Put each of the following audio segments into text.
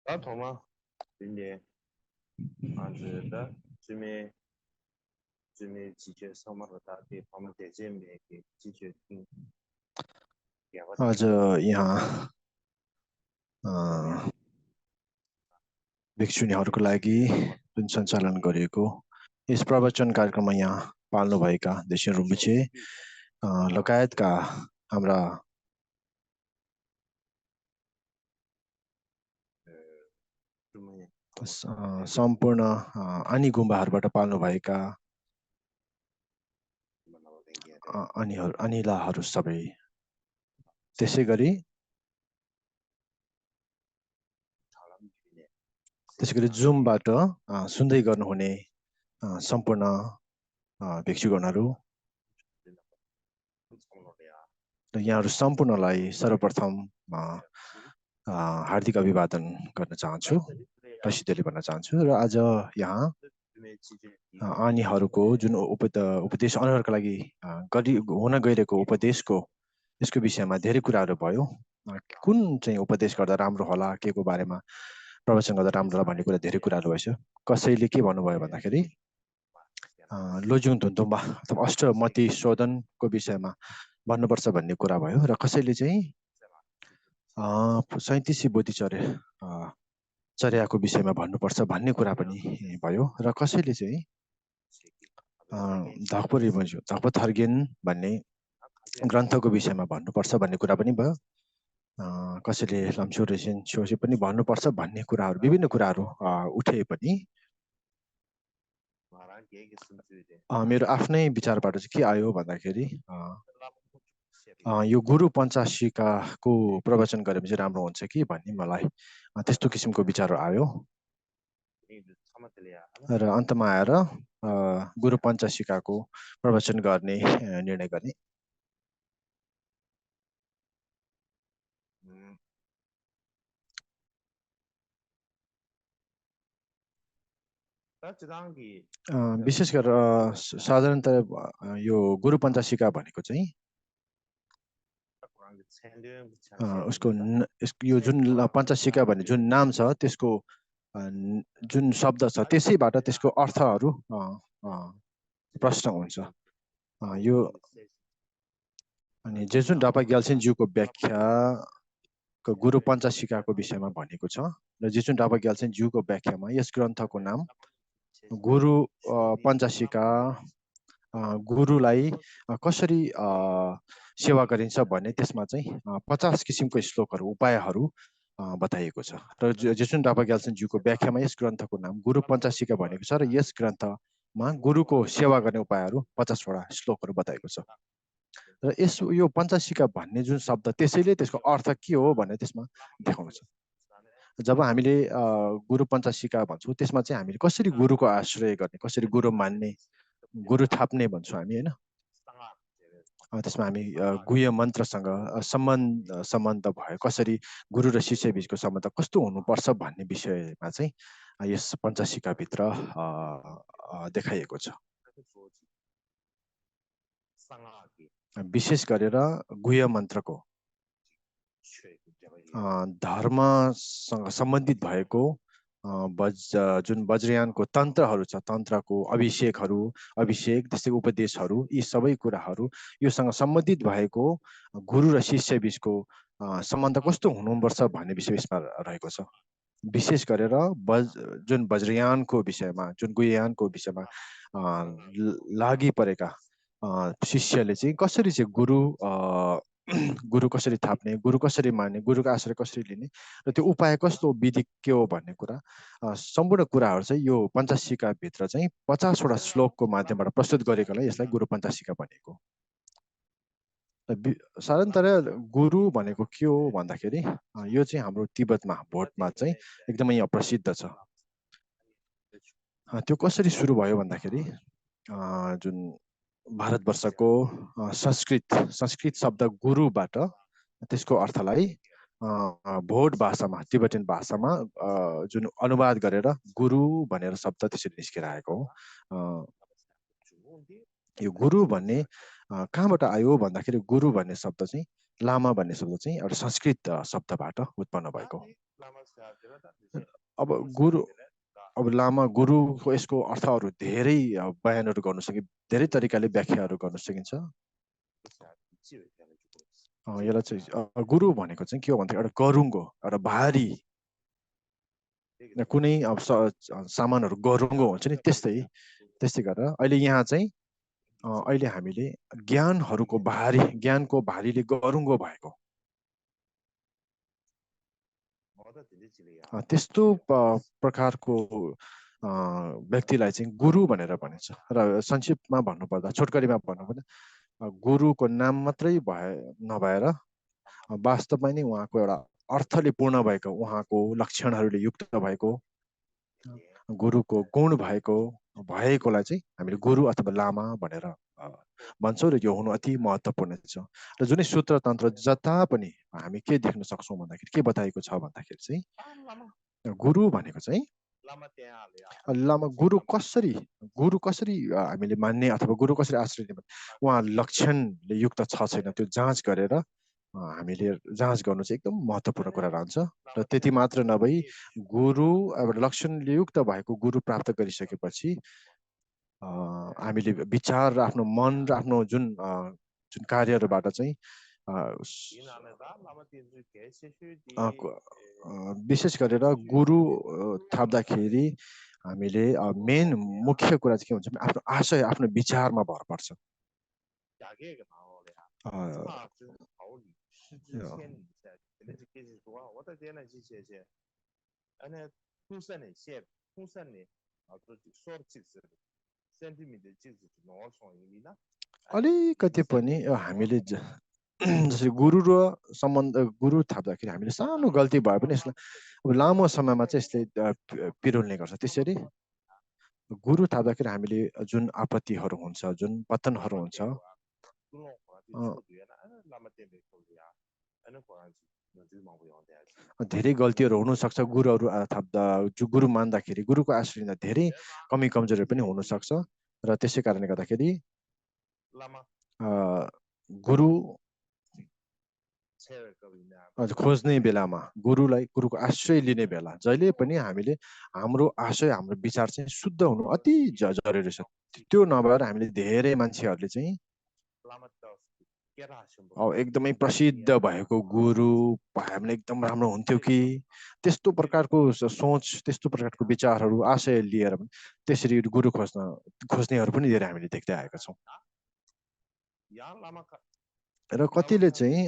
大同吗？今年是的，这边季节上班的大地方面在这边给季节听，आज यहाँ भिक्षुनीहरूको लागि जुन सञ्चालन गरिएको यस प्रवचन कार्यक्रममा यहाँ पाल्नुभएका देशी रुम्बुचे लगायतका हाम्रा सम्पूर्ण अनि गुम्बाहरूबाट पाल्नुभएका अनिलाहरू सबै त्यसैगरी जुमबाट सुन्दै गर्नुहुने सम्पूर्ण भिक्षुगणहरू र यहाँहरू सम्पूर्णलाई सर्वप्रथम हार्दिक अभिवादन गर्न चाहन्छु, प्रसिद्धले भन्न चाहन्छु। र आज यहाँ अनिहरूको जुन उपदेश अनिहरूका लागि हुन गइरहेको उपदेशको यसको विषयमा धेरै कुराहरू भयो। कुन चाहिँ उपदेश गर्दा राम्रो होला, के को बारेमा प्रवचन गर्दा राम्रो होला भन्ने कुरा धेरै कुराहरू भएछ। कसैले के भन्नुभयो भन्दाखेरि लोजुङ धुन्तुम्बा अथवा अष्टमती शोधनको विषयमा भन्नुपर्छ भन्ने कुरा भयो। र कसैले चाहिँ 37 बोधिचर्याको विषयमा भन्नुपर्छ भन्ने कुरा पनि भयो। र कसैले चाहिँ धक्पथर्गेन भन्ने ग्रन्थको विषयमा भन्नुपर्छ भन्ने कुरा पनि भयो। कसैले लम्सोरेसन सोसे पनि भन्नुपर्छ भन्ने कुराहरू, विभिन्न कुराहरू उठे पनि मेरो आफ्नै विचारबाट चाहिँ के आयो भन्दाखेरि यो गुरु पञ्चाशिकाको प्रवचन गरेपछि चाहिँ राम्रो हुन्छ कि भन्ने मलाई त्यस्तो किसिमको विचार आयो। र अन्तमा आएर गुरु पञ्चाशिकाको प्रवचन गर्ने निर्णय गर्ने। विशेष गरेर साधारणतः यो गुरु पञ्चाशिका भनेको चाहिँ उसको यो जुन पञ्चाशिका भन्ने जुन नाम छ त्यसको जुन शब्द छ त्यसैबाट त्यसको अर्थहरू प्रश्न हुन्छ। यो अनि जेसुन डापा ग्याल्सेनज्यूको व्याख्या गुरु पञ्चाशिकाको विषयमा भनेको छ। र जेसुन डापा ग्याल्सेनज्यूको व्याख्यामा यस ग्रन्थको नाम गुरु पञ्चाशिका गुरुलाई कसरी सेवा गरिन्छ भन्ने त्यसमा चाहिँ 50 किसिमको श्लोकहरू, उपायहरू बताइएको छ। र जेसुन डापा ग्याल्सेनज्यूको व्याख्यामा यस ग्रन्थको नाम गुरु पञ्चाशिका भनेको छ। र यस ग्रन्थमा गुरुको सेवा गर्ने उपायहरू 50 वटा श्लोकहरू बताएको छ। र यो पञ्चाशिका भन्ने जुन शब्द त्यसैले त्यसको अर्थ के हो भन्ने त्यसमा देखाउँछ। जब हामीले गुरु पञ्चाशिका भन्छौँ त्यसमा चाहिँ हामीले कसरी गुरुको आश्रय गर्ने, कसरी गुरु मान्ने, गुरु थाप्ने भन्छौँ हामी हैन। त्यसमा हामी गुह्य मन्त्रसँग सम्बन्ध भयो, कसरी गुरु र शिष्य बीचको सम्बन्ध कस्तो हुनुपर्छ भन्ने विषयमा चाहिँ यस पञ्चाशिकाभित्र देखाइएको छ। विशेष गरेर गुह्य मन्त्रको धर्मसँग सम्बन्धित भएको जुन वज्रयानको तन्त्रहरू छ, तन्त्रको अभिषेक त्यस्तै उपदेशहरू, यी सबै कुराहरू योसँग सम्बन्धित भएको गुरु र शिष्य बीचको सम्बन्ध कस्तो हुनुपर्छ भन्ने विषय यसमा रहेको छ। विशेष गरेर जुन वज्रयानको विषयमा, जुन गुह्ययानको विषयमा लागि परेका शिष्यले चाहिँ कसरी चाहिँ गुरु कसरी थाप्ने, गुरु कसरी मान्ने, गुरुको आश्रय कसरी लिने र त्यो उपाय कस्तो, विधि के हो भन्ने कुरा, सम्पूर्ण कुराहरू चाहिँ यो पञ्चाशिकाभित्र चाहिँ 50 वटा श्लोकको माध्यमबाट प्रस्तुत गरेकोलाई यसलाई गुरु पञ्चाशिका भनेको। साधारणतः गुरु भनेको के हो भन्दाखेरि यो चाहिँ हाम्रो तिब्बतमा, भोटमा चाहिँ एकदमै प्रसिद्ध छ। त्यो कसरी सुरु भयो भन्दाखेरि जुन भारतवर्षको संस्कृत शब्द गुरुबाट त्यसको अर्थलाई भोट भाषामा, तिब्बतन भाषामा जुन अनुवाद गरेर गुरु भनेर शब्द त्यसरी निस्केर आएको हो। यो गुरु भन्ने कहाँबाट आयो भन्दाखेरि गुरु भन्ने शब्द चाहिँ लामा भन्ने शब्द चाहिँ एउटा संस्कृत शब्दबाट उत्पन्न भएको। अब गुरु अब लामा गुरुको यसको अर्थहरू धेरै बयानहरू गर्न सकिन्छ, धेरै तरिकाले व्याख्याहरू गर्न सकिन्छ। यसलाई चाहिँ गुरु भनेको चाहिँ के हो भन्दा एउटा गरुङ्गो, एउटा भारी कुनै अब सामानहरू गरुङ्गो हुन्छ नि, त्यस्तै गरेर अहिले यहाँ चाहिँ अहिले हामीले ज्ञानको भारीले गरुङ्गो भएको त्यस्तो प्रकारको व्यक्तिलाई चाहिँ गुरु भनेर भनिन्छ। र संक्षिप्तमा भन्नुपर्दा, छोटकरीमा भन्नुपर्दा, गुरुको नाम मात्रै नभएर वास्तवमा नै उहाँको एउटा अर्थले पूर्ण भएको, उहाँको लक्षणहरूले युक्त भएको, गुरुको गुण भएकोलाई चाहिँ हामीले गुरु अथवा लामा भनेर भन्छौँ। र यो हुनु अति महत्त्वपूर्ण छ। र जुनै सूत्र तन्त्र जता पनि हामी के देख्न सक्छौँ भन्दाखेरि, के बताएको छ भन्दाखेरि चाहिँ गुरु भनेको चाहिँ लामा गुरु कसरी हामीले मान्ने अथवा गुरु कसरी आश्रय लिने, उहाँ लक्षणले युक्त छ छैन त्यो जाँच गरेर हामीले जाँच गर्नु चाहिँ एकदम महत्त्वपूर्ण कुरा रहन्छ। र त्यति मात्र नभई गुरु एउटा लक्षणले युक्त भएको गुरु प्राप्त गरिसकेपछि हामीले विचार र आफ्नो मन र आफ्नो जुन कार्यहरूबाट चाहिँ विशेष गरेर गुरु थाप्दाखेरि हामीले मेन मुख्य कुरा चाहिँ के हुन्छ भने आफ्नो आशय, आफ्नो विचारमा भर पर्छ। अलिकति पनि हामीले जसरी गुरु र सम्बन्ध, गुरु थाप्दाखेरि हामीले सानो गल्ती भए पनि यसलाई अब लामो समयमा चाहिँ यसले पिरोल्ने गर्छ। त्यसरी गुरु थाप्दाखेरि हामीले जुन आपत्तिहरू हुन्छ, जुन पतनहरू हुन्छ, धेरै गल्तीहरू हुनसक्छ। गुरुहरू थाप्दा, गुरु मान्दाखेरि, गुरुको आश्रय लिँदा धेरै कमी कमजोरीहरू पनि हुनसक्छ। र त्यसै कारणले गर्दाखेरि गुरु खोज्ने बेलामा, गुरुको आश्रय लिने बेला जहिले पनि हामीले हाम्रो आशय, हाम्रो विचार चाहिँ शुद्ध हुनु अति जरुरी छ। त्यो नभएर हामीले धेरै मान्छेहरूले चाहिँ एकदमै प्रसिद्ध भएको गुरु हामीले एकदम राम्रो हुन्थ्यो कि, त्यस्तो प्रकारको सोच, त्यस्तो प्रकारको विचारहरू, आशय लिएर त्यसरी गुरु खोज्नेहरू पनि धेरै हामीले देख्दै आएका छौँ। र कतिले चाहिँ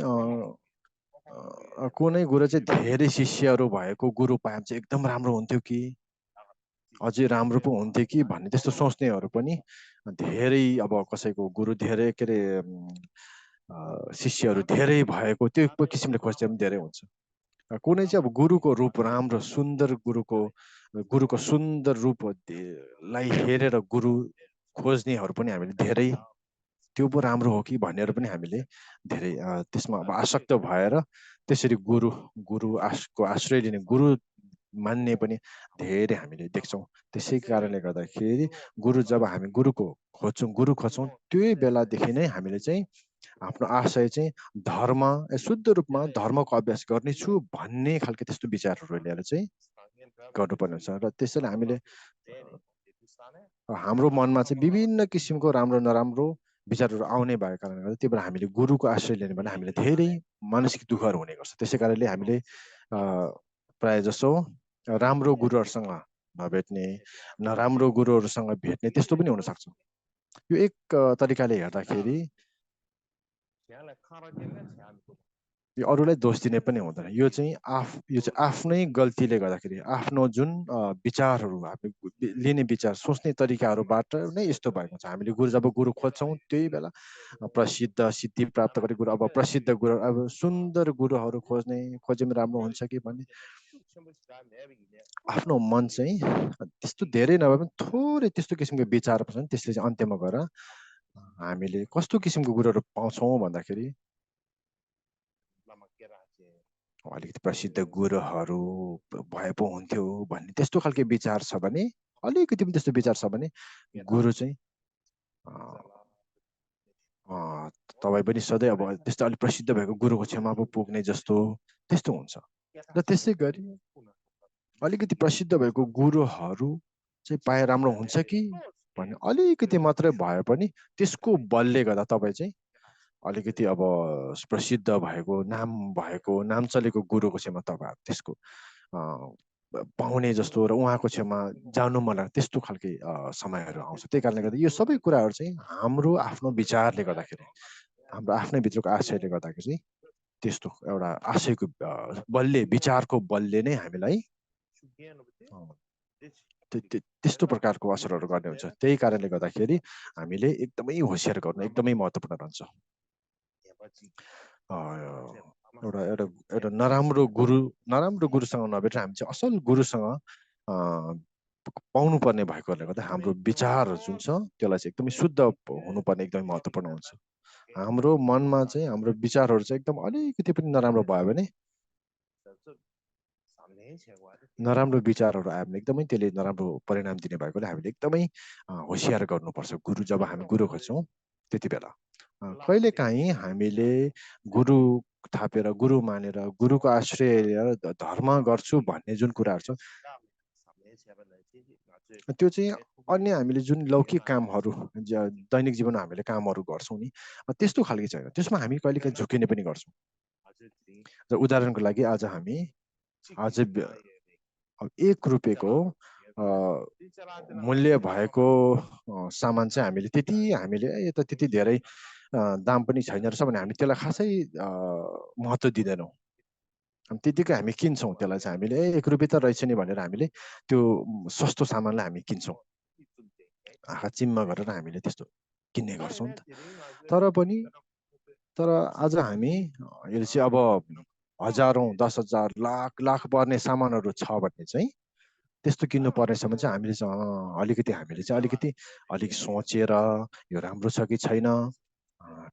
कुनै गुरु चाहिँ धेरै शिष्यहरू भएको गुरु पाए चाहिँ एकदम राम्रो हुन्थ्यो कि, अझै राम्रो पो हुन्थ्यो कि भन्ने त्यस्तो सोच्नेहरू पनि धेरै, अब कसैको गुरु धेरै के अरे शिष्यहरू धेरै भएको त्यो किसिमले खोज्ने पनि धेरै हुन्छ। कुनै चाहिँ अब गुरुको रूप राम्रो, सुन्दर गुरुको सुन्दर रूपलाई हेरेर गुरु खोज्नेहरू पनि हामीले धेरै, त्यो पो राम्रो हो कि भनेर पनि हामीले धेरै त्यसमा अब आसक्त भएर त्यसरी गुरुको आश्रय लिने, गुरु मान्ने पनि धेरै हामीले देख्छौँ। त्यसै कारणले गर्दाखेरि जब हामी गुरु खोज्छौँ त्यही बेलादेखि नै हामीले चाहिँ आफ्नो आशय चाहिँ शुद्ध रूपमा धर्मको अभ्यास गर्नेछु भन्ने खालको त्यस्तो विचारहरू लिएर चाहिँ गर्नुपर्ने हुन्छ। र त्यसैले हामीले हाम्रो मनमा चाहिँ विभिन्न किसिमको राम्रो नराम्रो विचारहरू आउने भएको कारणले गर्दा त्यही भएर हामीले गुरुको आश्रय लिने भने हामीलाई धेरै मानसिक दुःखहरू हुने गर्छ। त्यसै कारणले हामीले प्राय जसो राम्रो गुरुहरूसँग नभेट्ने, नराम्रो गुरुहरूसँग भेट्ने त्यस्तो पनि हुनसक्छ। यो एक तरिकाले हेर्दाखेरि यो अरूलाई दोष दिने पनि हुँदैन। यो चाहिँ आफ्नै गल्तीले गर्दाखेरि, आफ्नो जुन विचारहरू, लिने विचार, सोच्ने तरिकाहरूबाट नै यस्तो भएको छ। हामीले जब गुरु खोज्छौँ त्यही बेला प्रसिद्ध सिद्धि प्राप्त गरे गुरु, अब प्रसिद्ध गुरु, अब सुन्दर गुरुहरू खोज्यौँ राम्रो हुन्छ कि भन्ने आफ्नो मन चाहिँ त्यस्तो धेरै नभए पनि थोरै त्यस्तो किसिमको विचार पर्छ नि। त्यसले चाहिँ अन्त्यमा गएर हामीले कस्तो किसिमको गुरुहरू पाउँछौँ भन्दाखेरि अलिकति प्रसिद्ध गुरुहरू भए पो हुन्थ्यो भन्ने त्यस्तो खालको विचार छ भने, अलिकति पनि त्यस्तो विचार छ भने गुरु चाहिँ तपाईँ पनि सधैँ अब त्यस्तो अलिक प्रसिद्ध भएको गुरुको छेउमा पो पुग्ने जस्तो त्यस्तो हुन्छ। र त्यसै गरी अलिकति प्रसिद्ध भएको गुरुहरू चाहिँ पाए राम्रो हुन्छ कि भन्ने अलिकति मात्रै भए पनि त्यसको बलले गर्दा तपाईँ चाहिँ अलिकति अब प्रसिद्ध भएको नाम चलेको गुरुको छेउमा तपाईँ त्यसको पाउने जस्तो र उहाँको छेउमा जानु मन लाग्छ त्यस्तो खालके समयहरू आउँछ। त्यही कारणले गर्दा यो सबै कुराहरू चाहिँ हाम्रो आफ्नो विचारले गर्दाखेरि हाम्रो आफ्नै भित्रको आशयले गर्दाखेरि चाहिँ त्यस्तो एउटा आशयको बलले विचारको बलले नै हामीलाई त्यस्तो प्रकारको असरहरू गर्ने हुन्छ। त्यही कारणले गर्दाखेरि हामीले एकदमै होसियार गर्नु एकदमै महत्त्वपूर्ण रहन्छ। एउटा एउटा एउटा नराम्रो गुरुसँग नभेटेर हामी चाहिँ असल गुरुसँग पाउनु पर्ने भएकोले गर्दा हाम्रो विचार जुन छ त्यसलाई चाहिँ एकदमै शुद्ध हुनुपर्ने एकदमै महत्त्वपूर्ण हुन्छ। हाम्रो मनमा चाहिँ हाम्रो विचारहरू चाहिँ एकदम अलिकति पनि नराम्रो भयो भने नराम्रो विचारहरू आयो भने एकदमै त्यसले नराम्रो परिणाम दिने भएकोले हामीले एकदमै होसियार गर्नुपर्छ। गुरु जब हामी गुरु खोज्छौँ त्यति बेला कहिलेकाहीँ हामीले गुरु थापेर गुरु मानेर गुरुको आश्रय लिएर धर्म गर्छु भन्ने जुन कुराहरू छ त्यो चाहिँ अन्य हामीले जुन लौकिक कामहरू दैनिक जीवनमा हामीले कामहरू गर्छौँ नि त्यस्तो खालके छैन। त्यसमा हामी कहिलेकाहीँ झुकिने पनि गर्छौँ। र उदाहरणको लागि आज हामी आज 1 रुपियाँको मूल्य भएको सामान चाहिँ हामीले यो त त्यति धेरै दाम पनि छैन रहेछ भने हामी त्यसलाई खासै महत्त्व दिँदैनौँ। त्यतिकै हामी किन्छौँ त्यसलाई चाहिँ हामीले 1 रुपियाँ त रहेछ नि भनेर हामीले त्यो सस्तो सामानलाई हामी किन्छौँ। आँखा चिम्म गरेर हामीले त्यस्तो किन्ने गर्छौँ नि त। तर आज हामी यो चाहिँ अब हजारौँ 10,000 लाख पर्ने सामानहरू छ भने चाहिँ त्यस्तो किन्नु पर्नेसम्म चाहिँ हामीले अलिक सोचेर यो राम्रो छ कि छैन,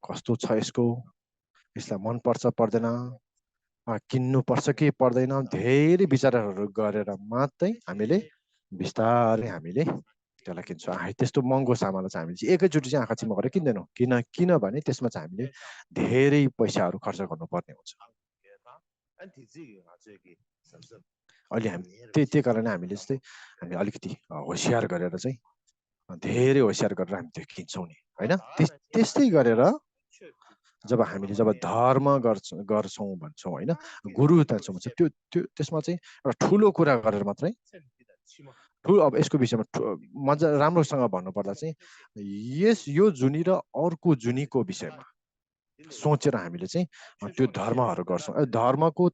कस्तो छ यसलाई मन पर्छ पर्दैन, किन्नु पर्छ कि पर्दैन, धेरै विचारहरू गरेर मात्रै हामीले बिस्तारै हामीले त्यसलाई किन्छौँ। त्यस्तो महँगो सामानलाई चाहिँ हामीले एकैचोटि चाहिँ आँखा चिम्म गरेर किन्दैनौँ। किनभने त्यसमा चाहिँ हामीले धेरै पैसाहरू खर्च गर्नुपर्ने हुन्छ। अहिले त्यही कारणले हामीले अलिकति होसियार गरेर चाहिँ धेरै होसियार गरेर हामी त्यो किन्छौँ नि होइन। त्यस्तै गरेर जब हामीले धर्म गर्छौँ भन्छौँ होइन, गुरु तान्छौँ भन्छ त्यो त्यसमा चाहिँ एउटा ठुलो कुरा गरेर मात्रै अब यसको विषयमा मजा राम्रोसँग भन्नुपर्दा चाहिँ यो जुनी र अर्को जुनीको विषयमा सोचेर हामीले चाहिँ त्यो धर्महरू गर्छौँ। धर्मको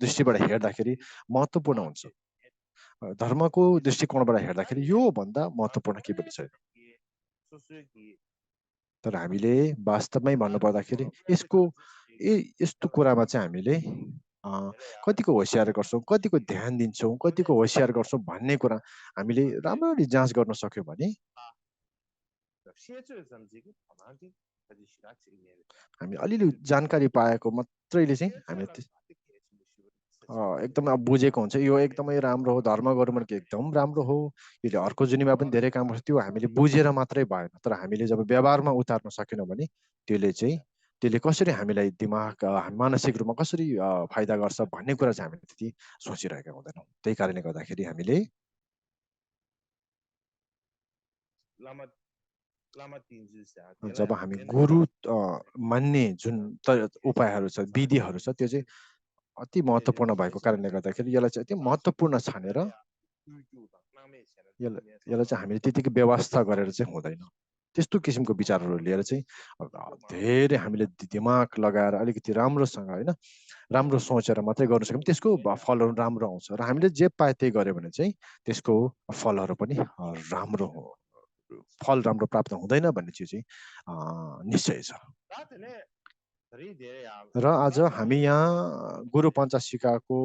दृष्टिबाट हेर्दाखेरि महत्त्वपूर्ण हुन्छ। धर्मको दृष्टिकोणबाट हेर्दाखेरि यो भन्दा महत्त्वपूर्ण के पनि छैन। तर हामीले वास्तवमै भन्नुपर्दाखेरि यस्तो कुरामा चाहिँ हामीले कतिको होसियार गर्छौँ, कतिको ध्यान दिन्छौँ, कतिको होसियार गर्छौँ भन्ने कुरा हामीले राम्ररी जाँच गर्न सक्यौँ भने हामी अलिअलि जानकारी पाएको मात्रैले चाहिँ हामीले एकदमै बुझेको हुन्छ यो एकदमै राम्रो हो, धर्म गरौँ भनेको एकदम राम्रो हो, यसले अर्को जुनीमा पनि धेरै काम गर्छ, त्यो हामीले बुझेर मात्रै भएन। तर हामीले जब व्यवहारमा उतार्न सकेनौँ भने त्यसले कसरी हामीलाई दिमाग मानसिक रूपमा कसरी फाइदा गर्छ भन्ने कुरा चाहिँ हामीले त्यति सोचिरहेका हुँदैनौँ। त्यही कारणले गर्दाखेरि हामीले जब हामी गुरु मान्ने जुन उपायहरू छ, विधिहरू छ, त्यो चाहिँ अति महत्त्वपूर्ण भएको कारणले गर्दाखेरि यसलाई चाहिँ अति महत्त्वपूर्ण छानेर यसलाई चाहिँ हामीले त्यतिकै व्यवस्था गरेर चाहिँ हुँदैन। त्यस्तो किसिमको विचारहरू लिएर चाहिँ धेरै हामीले दिमाग लगाएर अलिकति राम्रोसँग होइन राम्रो सोचेर मात्रै गर्न सक्यौँ त्यसको फलहरू राम्रो आउँछ। र हामीले जे पाए त्यही गऱ्यो भने चाहिँ त्यसको फलहरू पनि राम्रो प्राप्त हुँदैन भन्ने चिज चाहिँ निश्चय छ। र आज हामी यहाँ गुरु पञ्चाशिकाको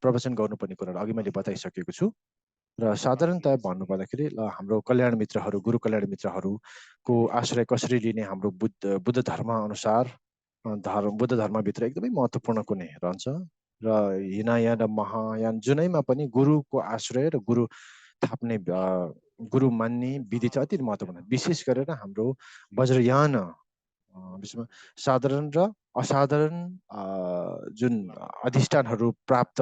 प्रवचन गर्नुपर्ने कुराहरू अघि मैले बताइसकेको छु। र साधारणतया भन्नुपर्दाखेरि हाम्रो कल्याण मित्रहरू, गुरु कल्याण मित्रहरूको आश्रय कसरी लिने हाम्रो बुद्ध धर्म अनुसार बुद्ध धर्मभित्र एकदमै महत्त्वपूर्ण कुनै रहन्छ। र हिनायान र महायान जुनैमा पनि गुरुको आश्रय र गुरु थाप्ने गुरु मान्ने विधि चाहिँ अति महत्त्वपूर्ण। विशेष गरेर हाम्रो वज्रयान विषयमा साधारण र असाधारण जुन अधिष्ठानहरू प्राप्त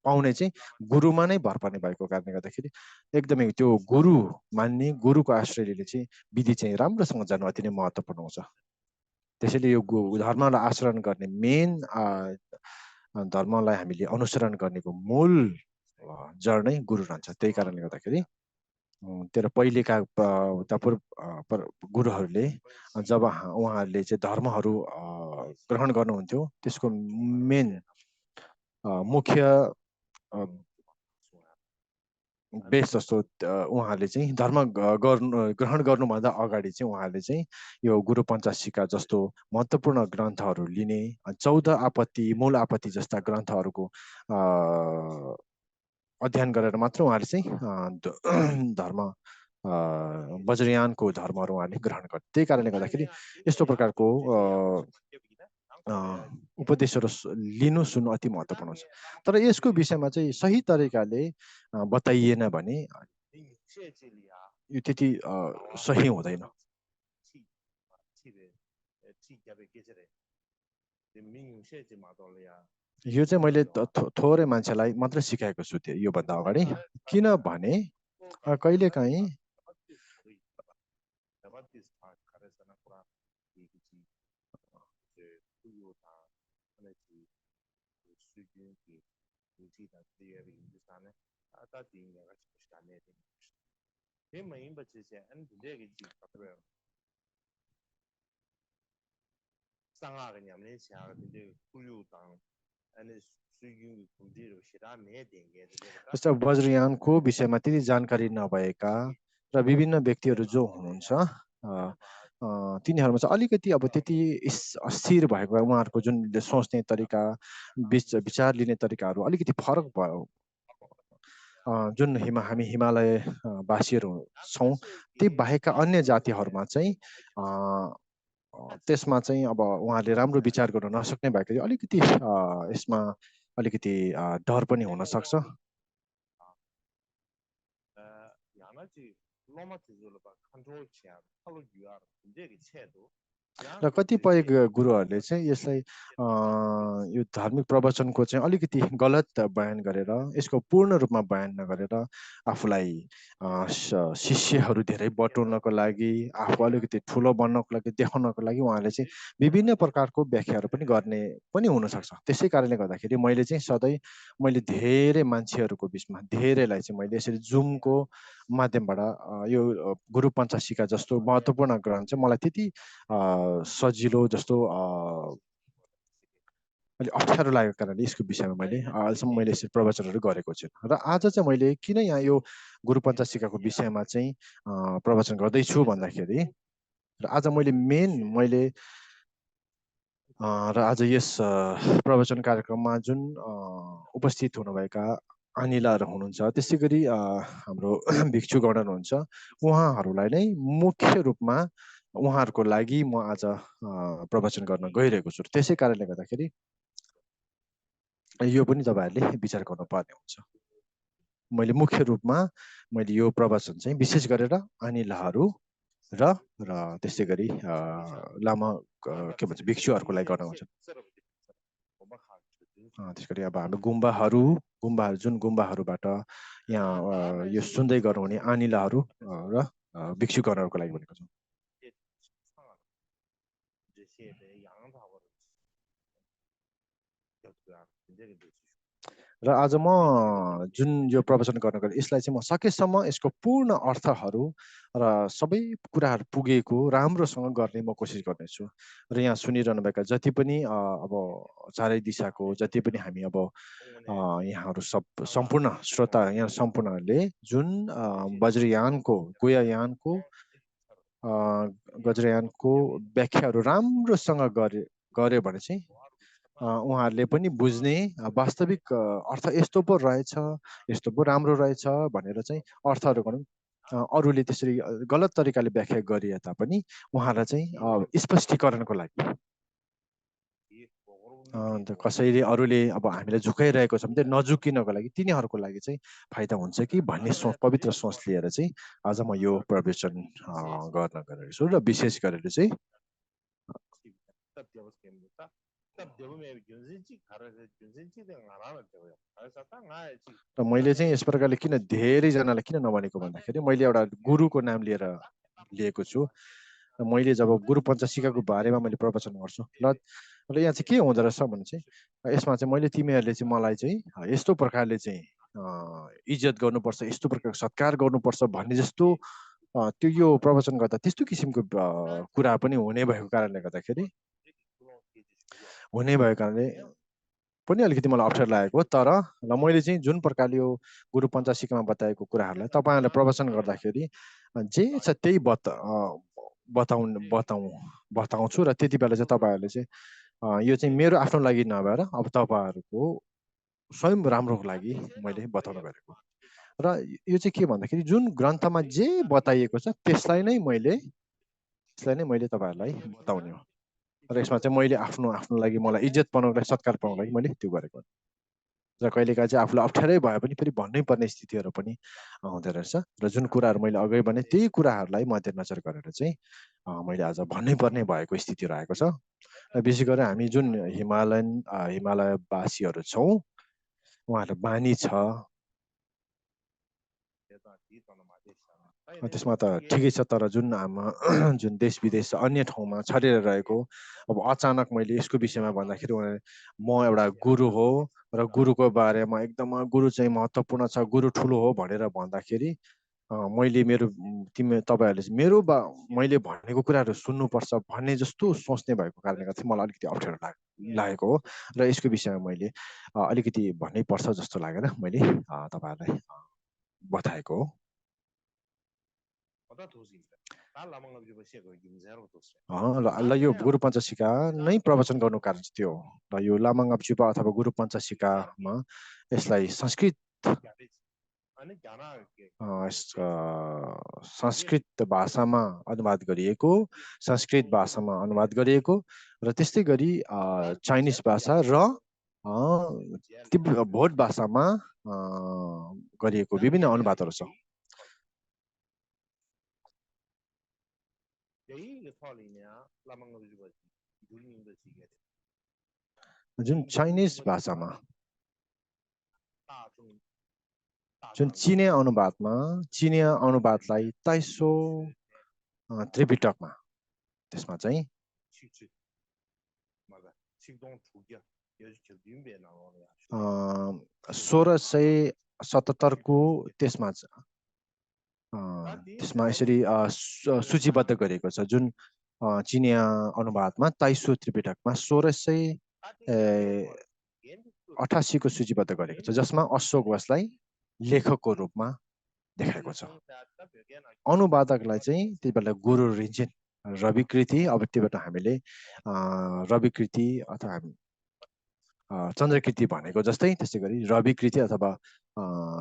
पाउने चाहिँ गुरुमा नै भर पर्ने भएको कारणले गर्दाखेरि एकदमै त्यो गुरु मान्ने गुरुको आश्रय लिने चाहिँ विधि चाहिँ राम्रोसँग जानु अति नै महत्त्वपूर्ण हुन्छ। त्यसैले यो धर्मलाई आचरण गर्ने मेन धर्मलाई हामीले अनुसरण गर्नेको मूल जड नै गुरु रहन्छ। त्यही कारणले गर्दाखेरि तेरो पहिलेका गुरुहरूले जब उहाँहरूले चाहिँ धर्महरू ग्रहण गर्नुहुन्थ्यो त्यसको मेन मुख्य बेस जस्तो उहाँहरूले चाहिँ धर्म ग्रहण गर्नुभन्दा अगाडि चाहिँ उहाँहरूले चाहिँ यो गुरु पञ्चासिका जस्तो महत्त्वपूर्ण ग्रन्थहरू लिने 14 आपत्ति मूल आपत्ति जस्ता ग्रन्थहरूको अध्ययन गरेर मात्र उहाँहरूले चाहिँ धर्म वज्रयानको धर्महरू उहाँले ग्रहण गर्थे। त्यही कारणले गर्दाखेरि यस्तो प्रकारको उपदेशहरू लिनु सुन्नु अति महत्त्वपूर्ण हुन्छ। तर यसको विषयमा चाहिँ सही तरिकाले बताइएन भने यो त्यति सही हुँदैन। यो चाहिँ मैले थोरै मान्छेलाई मात्र सिकाएको छु त्यो योभन्दा अगाडि, किनभने कहिलेकाहीँ जस्तो वज्रयानको विषयमा त्यति जानकारी नभएका र विभिन्न व्यक्तिहरू जो हुनुहुन्छ तिनीहरूमा चाहिँ अलिकति अब त्यति अस्थिर भएको उहाँहरूको जुन सोच्ने तरिका विचार लिने तरिकाहरू अलिकति फरक भयो। जुन हामी हिमालय वासीहरू छौँ ती बाहेकका अन्य जातिहरूमा चाहिँ त्यसमा चाहिँ अब उहाँले राम्रो विचार गर्न नसक्ने भएकोले अलिकति यसमा अलिकति डर पनि हुन सक्छ। र कतिपय गुरुहरूले चाहिँ यसलाई यो धार्मिक प्रवचनको चाहिँ अलिकति गलत बयान गरेर यसको पूर्ण रूपमा बयान नगरेर आफूलाई शिष्यहरू धेरै बटुल्नको लागि आफू अलिकति ठुलो बन्नको लागि देखाउनको लागि उहाँले चाहिँ विभिन्न प्रकारको व्याख्याहरू पनि गर्ने पनि हुनसक्छ। त्यसै कारणले गर्दाखेरि मैले चाहिँ सधैँ मैले धेरै मान्छेहरूको बिचमा धेरैलाई चाहिँ मैले यसरी जुमको माध्यमबाट यो गुरु पञ्चासिका जस्तो महत्त्वपूर्ण ग्रन्थ चाहिँ मलाई त्यति सजिलो जस्तो अलि अप्ठ्यारो लागेको कारणले यसको विषयमा मैले अहिलेसम्म मैले यसरी प्रवचनहरू गरेको छु। र आज चाहिँ मैले किन यहाँ यो गुरु पञ्चासिकाको विषयमा चाहिँ प्रवचन गर्दैछु भन्दाखेरि र आज मैले र आज यस प्रवचन कार्यक्रममा जुन उपस्थित हुनुभएका अनिलाहरू हुनुहुन्छ त्यसै गरी हाम्रो भिक्षुगण हुनुहुन्छ उहाँहरूलाई नै मुख्य रूपमा उहाँहरूको लागि म आज प्रवचन गर्न गइरहेको छु। त्यसै कारणले गर्दाखेरि यो पनि तपाईँहरूले विचार गर्नुपर्ने हुन्छ। मैले मुख्य रूपमा मैले यो प्रवचन चाहिँ विशेष गरेर अनिलाहरू र त्यसै गरी लामा के भन्छ भिक्षुहरूको लागि गर्न हुन्छ। त्यस गरी अब हाम्रो गुम्बाहरू जुन गुम्बाहरूबाट यहाँ यो सुन्दै गर्नुहुने अनिलाहरू र भिक्षुगणहरूको लागि भनेको छ। र आज म जुन यो प्रवचन गर्न गएँ यसलाई चाहिँ म सकेसम्म यसको पूर्ण अर्थहरू र सबै कुराहरू पुगेको राम्रोसँग गर्ने म कोसिस गर्नेछु। र यहाँ सुनिरहनुभएका जति पनि अब चारै दिशाको जति पनि हामी अब यहाँहरू सम्पूर्ण श्रोता यहाँ सम्पूर्णहरूले जुन वज्रयानको वज्रयानको व्याख्याहरू राम्रोसँग गर्यो भने चाहिँ उहाँहरूले पनि बुझ्ने वास्तविक अर्थ यस्तो पो रहेछ यस्तो पो राम्रो रहेछ भनेर चाहिँ अर्थहरू गर्नु अरूले त्यसरी गलत तरिकाले व्याख्या गरिए तापनि उहाँलाई चाहिँ स्पष्टीकरणको लागि अन्त कसैले अरूले अब हामीलाई झुकाइरहेको छ भने चाहिँ नझुकिनको लागि तिनीहरूको लागि चाहिँ फाइदा हुन्छ कि भन्ने सोच पवित्र सोच लिएर चाहिँ आज म यो प्रवचन गर्न गएको छु र विशेष गरेर चाहिँ र मैले चाहिँ यस प्रकारले किन धेरैजनालाई किन नभनेको भन्दाखेरि मैले एउटा गुरुको नाम लिएर लिएको छु र मैले जब गुरु पञ्चशिखाको बारेमा मैले प्रवचन गर्छु र यहाँ चाहिँ के हुँदो रहेछ भने चाहिँ यसमा चाहिँ मैले तिमीहरूले चाहिँ मलाई चाहिँ यस्तो प्रकारले चाहिँ इज्जत गर्नुपर्छ यस्तो प्रकारको सत्कार गर्नुपर्छ भन्ने जस्तो त्यो यो प्रवचन गर्दा त्यस्तो किसिमको कुरा पनि हुने भएको कारणले गर्दाखेरि पनि अलिकति मलाई अप्ठ्यारो लागेको तर र मैले चाहिँ जुन प्रकारले यो गुरु पञ्चशिखामा बताएको कुराहरूलाई तपाईँहरूलाई प्रवचन गर्दाखेरि जे छ त्यही बताउँछु र त्यति बेला चाहिँ तपाईँहरूले चाहिँ यो चाहिँ मेरो आफ्नो लागि नभएर अब तपाईँहरूको स्वयं राम्रोको लागि मैले बताउन गएको र यो चाहिँ के भन्दाखेरि जुन ग्रन्थमा जे बताइएको छ त्यसलाई नै मैले तपाईँहरूलाई बताउने हो र यसमा चाहिँ मैले आफ्नो लागि मलाई इज्जत बनाउनको लागि सत्कार पाउनको लागि मैले त्यो गरेको र कहिलेकाहीँ चाहिँ आफूलाई अप्ठ्यारै भए पनि फेरि भन्नै पर्ने स्थितिहरू पनि आउँदो रहेछ र जुन कुराहरू मैले अघि भने त्यही कुराहरूलाई मध्यनजर गरेर चाहिँ मैले आज भन्नै पर्ने भएको स्थितिहरू आएको छ र विशेष गरेर हामी जुन हिमालयवासीहरू छौँ उहाँहरू बानी छ त्यसमा त ठिकै छ तर जुन जुन देश विदेश अन्य ठाउँमा छरेर रहेको अब अचानक मैले यसको विषयमा भन्दाखेरि म एउटा गुरु हो र गुरुको बारेमा एकदम गुरु चाहिँ महत्त्वपूर्ण छ गुरु ठुलो हो भनेर भन्दाखेरि मैले तपाईँहरूले मैले भनेको कुराहरू सुन्नुपर्छ भन्ने जस्तो सोच्ने भएको कारणले गर्दा मलाई अलिकति अप्ठ्यारो लागेको हो र यसको विषयमा मैले अलिकति भन्नै पर्छ जस्तो लागेर मैले तपाईँहरूलाई बताएको हो ल यो गुरु पञ्चशिखा नै प्रवचन गर्नु कारण चाहिँ त्यो हो र यो लामाङ्गप्चुपा अथवा गुरु पञ्चशिखामा यसलाई संस्कृत भाषामा अनुवाद गरिएको संस्कृत भाषामा अनुवाद गरिएको र त्यस्तै गरी चाइनिज भाषा र भोट भाषामा गरिएको विभिन्न अनुवादहरू छ जुन चाइनिज भाषामा जुन चिनिया अनुवादलाई ताइसो त्रिपिटकमा त्यसमा चाहिँ 1677 को त्यसमा यसरी सूचीबद्ध गरेको छ जुन चिनिया अनुवादमा ताइसो त्रिपिटकमा 1688 को सूचीबद्ध गरेको छ जसमा अशोक वंशलाई लेखकको रूपमा देखाएको छ अनुवादकलाई चाहिँ त्यही बेला गुरु रिन्छन् रविकृति अब त्योबाट हामीले रविकृति अथवा चन्द्रकृति भनेको जस्तै त्यस्तै गरी रविकृति अथवा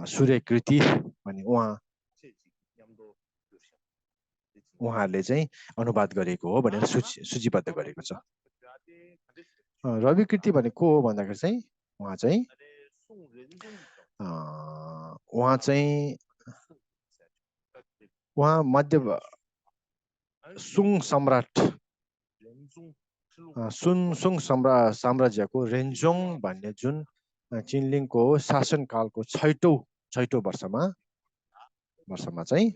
सूर्यकृति भन्ने उहाँहरूले चाहिँ अनुवाद गरेको हो भनेर सूचीबद्ध गरेको छ रविकृति भनेको को हो भन्दाखेरि चाहिँ उहाँ मध्य सुङ सम्राट सुङ साम्राज्यको रेन्जोङ भन्ने जुन चिनलिङको शासनकालको छैटौं वर्षमा चाहिँ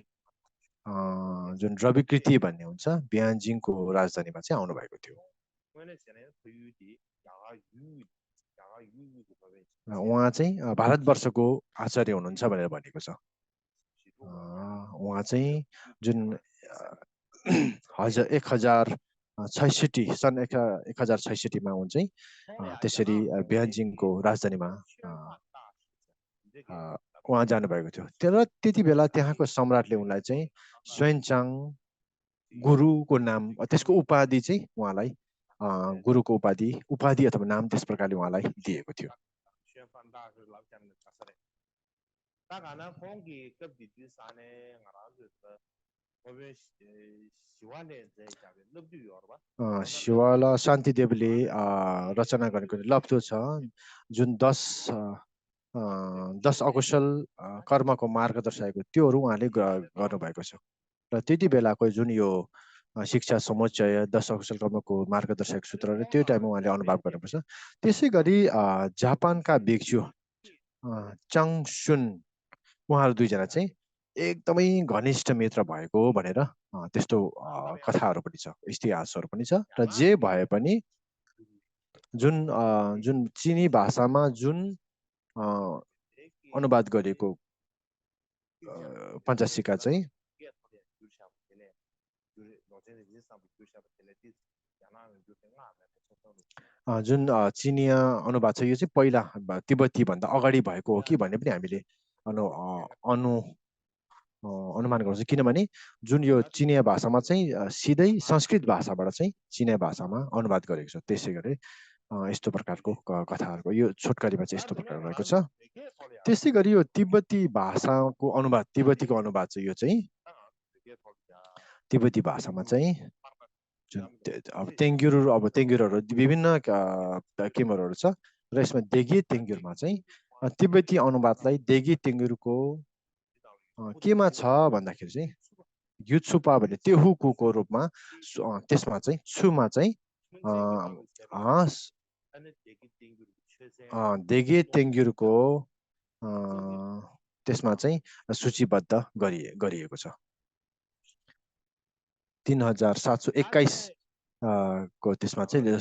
जुन रविकृति भन्ने हुन्छ बियान्जिङको राजधानीमा चाहिँ आउनु भएको थियो उहाँ चाहिँ भारतवर्षको आचार्य हुनुहुन्छ भनेर भनेको छ उहाँ चाहिँ जुन 1066 सन् 1066 मा उन चाहिँ त्यसरी बियान्जिङको राजधानीमा उहाँ जानुभएको थियो तर त्यति बेला त्यहाँको सम्राटले उनलाई चाहिँ स्वेनचाङ गुरुको नाम त्यसको उपाधि चाहिँ उहाँलाई गुरुको उपाधि अथवा नाम त्यस प्रकारले उहाँलाई दिएको थियो शिवाला शान्तिदेवले रचना गरेको लब्धो छ जुन 10 अकुशल कर्मको मार्ग दर्शाएको त्योहरू उहाँले गर्नुभएको छ र त्यति बेलाको जुन यो शिक्षा समुच्चय 10 अकुशल कर्मको मार्ग दर्शाएको सूत्रहरू त्यो टाइममा उहाँले अनुभव गर्नुपर्छ। त्यसै गरी जापानका भिक्षु चाङसुन उहाँहरू दुईजना चाहिँ एकदमै घनिष्ठ मित्र भएको भनेर त्यस्तो कथाहरू पनि छ, इतिहासहरू पनि छ। र जे भए पनि जुन चिनी भाषामा जुन अनुवाद गरेको पञ्चशिका चाहिँ जुन चिनिया अनुवाद छ यो चाहिँ पहिला तिब्बती भन्दा अगाडि भएको हो कि भन्ने पनि हामीले अनुमान गर्छ, किनभने जुन यो चिनिया भाषामा चाहिँ सिधै संस्कृत भाषाबाट चाहिँ चिनिया भाषामा अनुवाद गरेको छ। त्यसै गरी यस्तो प्रकारको कथाहरूको यो छोटकरीमा चाहिँ यस्तो प्रकार रहेको छ। त्यसै गरी यो तिब्बती भाषाको अनुवाद, तिब्बतीको अनुवाद चाहिँ यो चाहिँ तिब्बती भाषामा चाहिँ जुन अब तेङ्गुरहरू विभिन्न किमरहरू छ र यसमा देगी तेङ्गुरमा चाहिँ तिब्बती अनुवादलाई देगी तेङ्गुरको केमा छ भन्दाखेरि चाहिँ युत्सुपा भन्ने तेहुकुको रूपमा त्यसमा चाहिँ छुमा चाहिँ देगे तेङ्गुरको त्यसमा चाहिँ सूचीबद्ध गरिएको छ। 3721 को त्यसमा चाहिँ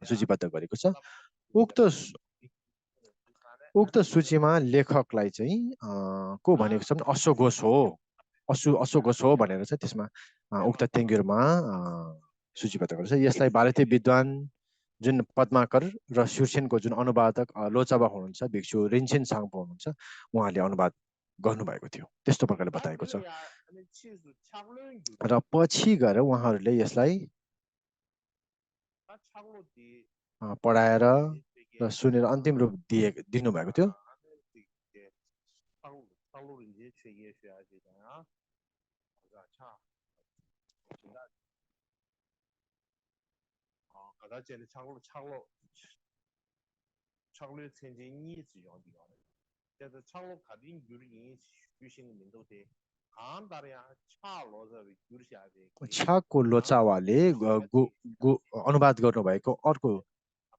सूचीबद्ध गरेको छ। उक्त सूचीमा लेखकलाई चाहिँ को भनेको छ भने अश्वघोष हो भनेर चाहिँ त्यसमा उक्त तेङ्गुरमा सूचीबद्ध गरेको छ। यसलाई भारतीय विद्वान जुन पद्माकर र सुर्सेनको जुन अनुवादक लोचाबा हुनुहुन्छ, भिक्षु रिन्छेन साङपो हुनुहुन्छ, उहाँले अनुवाद गर्नुभएको थियो, त्यस्तो प्रकारले बताएको छ। र पछि गएर उहाँहरूले यसलाई पढाएर र सुनेर अन्तिम रूप दिनुभएको थियो। छाको लोचावाले अनुवाद गर्नुभएको अर्को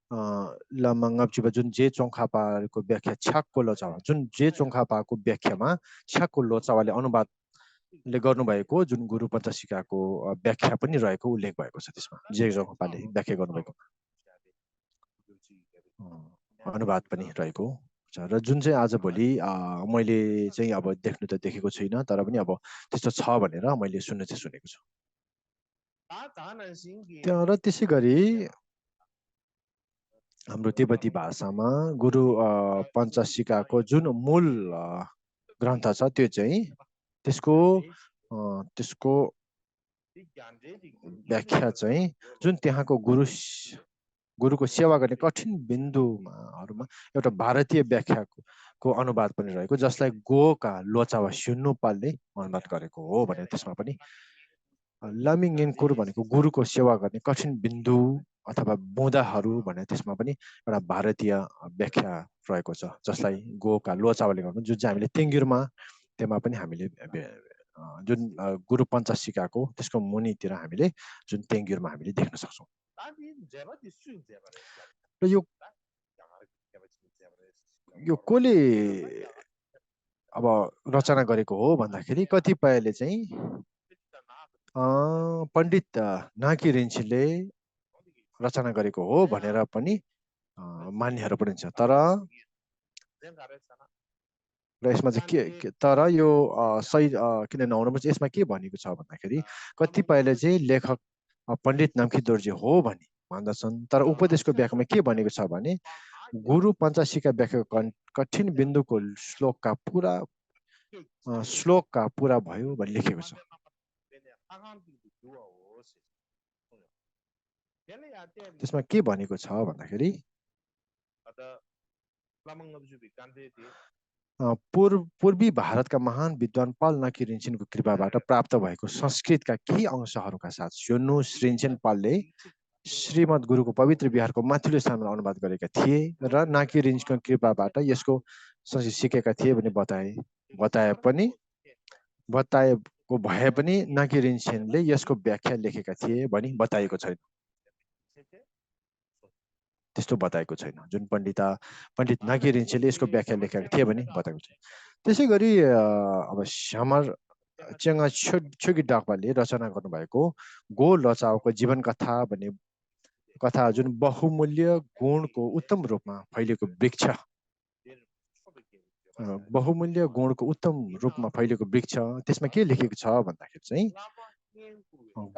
लमङ्गप्चिबा जुन जे चोङखापाको व्याख्या छाकको लोचावा, जुन जे चोङखापाको व्याख्यामा छाकको लोचावाले अनुवादले गर्नुभएको जुन गुरु पञ्चशिकाको व्याख्या पनि रहेको उल्लेख भएको छ। त्यसमा जे चोङखापाले व्याख्या गर्नुभएको अनुवाद पनि रहेको छ। र जुन चाहिँ आजभोलि मैले चाहिँ अब देख्नु त देखेको छुइनँ, तर पनि अब त्यस्तो छ भनेर मैले सुनेको छु। र त्यसै गरी हाम्रो तिब्बती भाषामा गुरु पञ्चशिकाको जुन मूल ग्रन्थ छ त्यो चाहिँ त्यसको व्याख्या चाहिँ जुन त्यहाँको गुरुको सेवा गर्ने कठिन बिन्दुहरूमा एउटा भारतीय व्याख्याको अनुवाद पनि रहेको, जसलाई गोका लोचावा सुन्नुपालले अनुवाद गरेको हो भने त्यसमा पनि लामिङेन्कुर भनेको गुरुको सेवा गर्ने कठिन बिन्दु अथवा बुँदाहरू भने त्यसमा पनि एउटा भारतीय व्याख्या रहेको छ, जसलाई गोका लोचावाले गर्नु, जुन चाहिँ हामीले तेङ्गुरमा त्यसमा पनि हामीले जुन गुरु पञ्चशिकाको त्यसको मुनितिर हामीले जुन तेङ्गुरमा हामीले देख्न सक्छौँ। र यो कसले अब रचना गरेको हो भन्दाखेरि कतिपयले चाहिँ पण्डित नाकी रिन्चीले रचना गरेको हो भनेर पनि मान्नेहरू पनि छ। तर र यसमा चाहिँ तर यो सही किन नहुनु पर्छ, यसमा के भनेको छ भन्दाखेरि कतिपयले चाहिँ लेखक पण्डित नाम्खी दोर्जे हो भनी भन्दछन्, तर उपदेशको व्याख्यामा के भनेको छ भने गुरु पञ्चशिका व्याख्या कठिन बिन्दुको श्लोकका पुरा भयो भनी लेखेको छ। त्यसमा के भनेको छ भन्दाखेरि पूर्वी भारतका महान विद्वान पाल नाकी रिन्चेनको कृपाबाट प्राप्त भएको संस्कृतका केही अंशहरूका साथ योन्नु रिन्चेन पालले श्रीमद् गुरुको पवित्र विहारको माथिल्लो स्थानमा अनुवाद गरेका थिए र नाकी रिन्चको कृपाबाट यसको संस्कृत सिकेका थिए भने बताएको भए पनि नाकी रिन्चेनले यसको व्याख्या लेखेका थिए भनी बताएको छैन। त्यस्तो बताएको छैन। जुन पण्डित नाकी रिन्चेनले यसको व्याख्या लेखेका थिए भने बताएको छैन। त्यसै गरी अब श्यामर चेङ्गा छोगी डाक्पाले रचना गर्नुभएको गो लचाओको जीवन कथा भन्ने कथा जुन बहुमूल्य गुणको उत्तम रूपमा फैलिएको वृक्ष त्यसमा के लेखेको छ भन्दाखेरि चाहिँ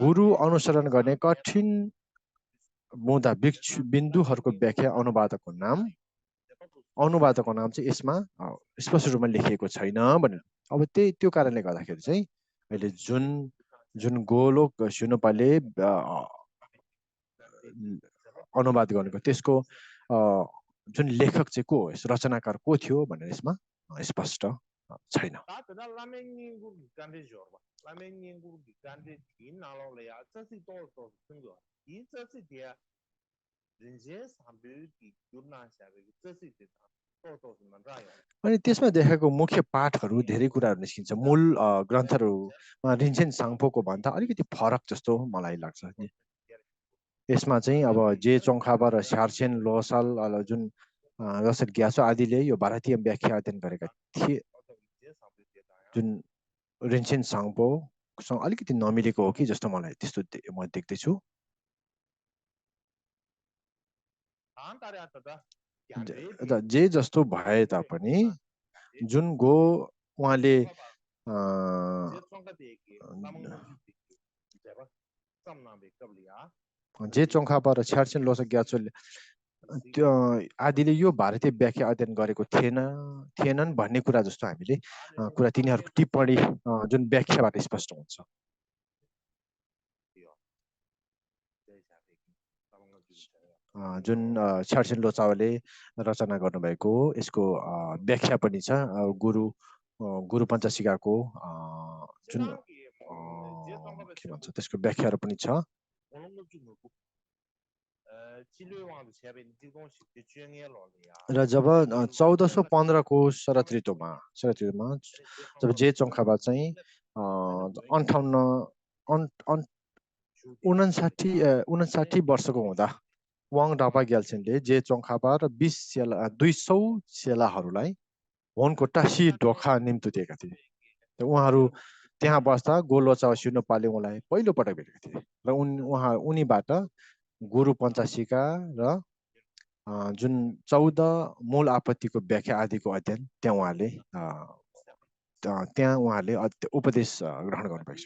गुरु अनुसरण गर्ने कठिन मुदा बिन्दुहरूको व्याख्या अनुवादको नाम चाहिँ यसमा स्पष्ट रूपमा लेखिएको छैन भनेर। अब त्यो कारणले गर्दाखेरि चाहिँ अहिले जुन गोलोक सुनपाले अनुवाद गर्नुको त्यसको जुन लेखक चाहिँ को हो, रचनाकार को थियो भनेर यसमा स्पष्ट छैन। अनि त्यसमा देखाएको मुख्य पाठहरू धेरै कुराहरू निस्किन्छ। मूल ग्रन्थहरूमा रिन्चेन साङपोको भन्दा अलिकति फरक जस्तो मलाई लाग्छ। यसमा चाहिँ अब जे चोङखाबा र स्यार्चेन लोसाल जुन रसद ग्यासो आदिले यो भारतीय व्याख्या अध्ययन गरेका थिए, जुन रिन्चेन साङपोसँग अलिकति नमिलेको हो कि जस्तो मलाई त्यस्तो म देख्दैछु। जे जस्तो भए तापनि जुन गो उहाँले जे चोङखाबा र छ्यार्चेन लोसा ग्याचो त्यो आदिले यो भारतीय व्याख्या अध्ययन गरेको थिएनन् भन्ने कुरा जस्तो हामीले कुरा तिनीहरूको टिप्पणी जुन व्याख्याबाट स्पष्ट हुन्छ। जुन छ्यार्चेन लोचावले रचना गर्नुभएको यसको व्याख्या पनि छ। गुरु पञ्चसिकाको जुन के भन्छ त्यसको व्याख्याहरू पनि छ। र जब 1415 को शरद ऋतुमा जब जे चोङखाबा चाहिँ 59 वर्षको हुँदा वाङ डापा ग्याल्छेनले जे चोङखाबा र 200 चेलाहरूलाई वनको टासी ढोका निम्तो दिएका थिए। उहाँहरू त्यहाँ बस्दा गोलोचा सिनोपाले उनलाई पहिलो पटक भेटेका थिए र उनीबाट गुरु पञ्चासिका र जुन 14 मूल आपत्तिको व्याख्या आदिको अध्ययन त्यहाँ उहाँले उपदेश ग्रहण गर्नुभएको छ।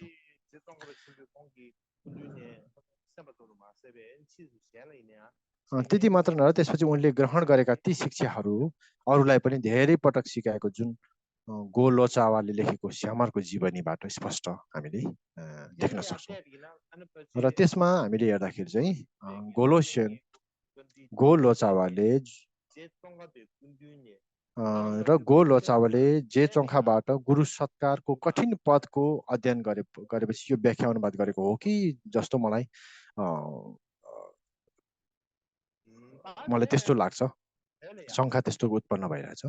त्यति मात्र नभएर त्यसपछि उनले ग्रहण गरेका ती शिक्षाहरू अरूलाई पनि धेरै पटक सिकाएको जुन गो लोचावाले लेखेको श्यामरको जीवनीबाट स्पष्ट हामीले देख्न सक्छौँ। र त्यसमा हामीले हेर्दाखेरि चाहिँ गो लोचावाले जे चोङखाबाट गुरु सत्कारको कठिन पदको अध्ययन गरेपछि यो व्याख्या अनुवाद गरेको हो कि जस्तो मलाई त्यस्तो लाग्छ। शङ्का त्यस्तो उत्पन्न भइरहेछ।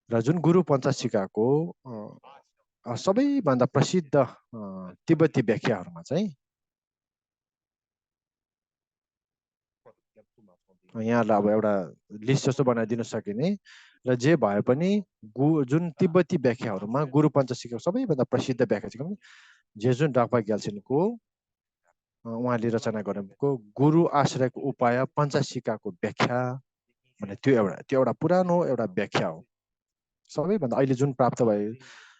र जुन गुरु पञ्चसिकाको सबैभन्दा प्रसिद्ध तिब्बती व्याख्याहरूमा चाहिँ यहाँलाई अब एउटा लिस्ट जस्तो बनाइदिन सकिने र जे भए पनि जुन तिब्बती व्याख्याहरूमा गुरु पञ्चसिकाको सबैभन्दा प्रसिद्ध व्याख्या चाहिँ जे जुन डाक्पा ग्याल्छेनको उहाँले रचना गरेको गुरु आश्रयको उपाय पञ्चसिकाको व्याख्या भने त्यो एउटा पुरानो एउटा व्याख्या हो। सबैभन्दा अहिले जुन प्राप्त भयो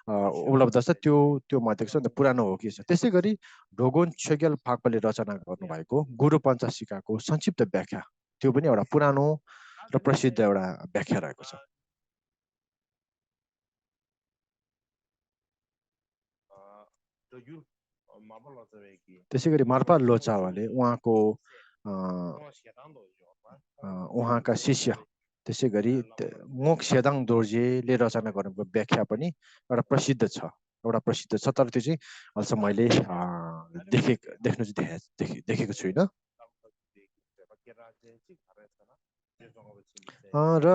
उपलब्ध छ त्यो मध्येको सबभन्दा पुरानो हो कि। त्यसै गरी ढोगोन छेगेल फाक्पाले रचना गर्नुभएको गुरु पञ्चसिकाको संक्षिप्त व्याख्या त्यो पनि एउटा पुरानो र प्रसिद्ध एउटा व्याख्या रहेको छ। त्यसै गरी मार्पा लोचावाले उहाँका शिष्य त्यसै गरी मोक्षदाङ दोर्जेले रचना गर्नुको व्याख्या पनि एउटा प्रसिद्ध छ तर त्यो चाहिँ अहिलेसम्म मैले देख्नु चाहिँ देखेको छुइनँ र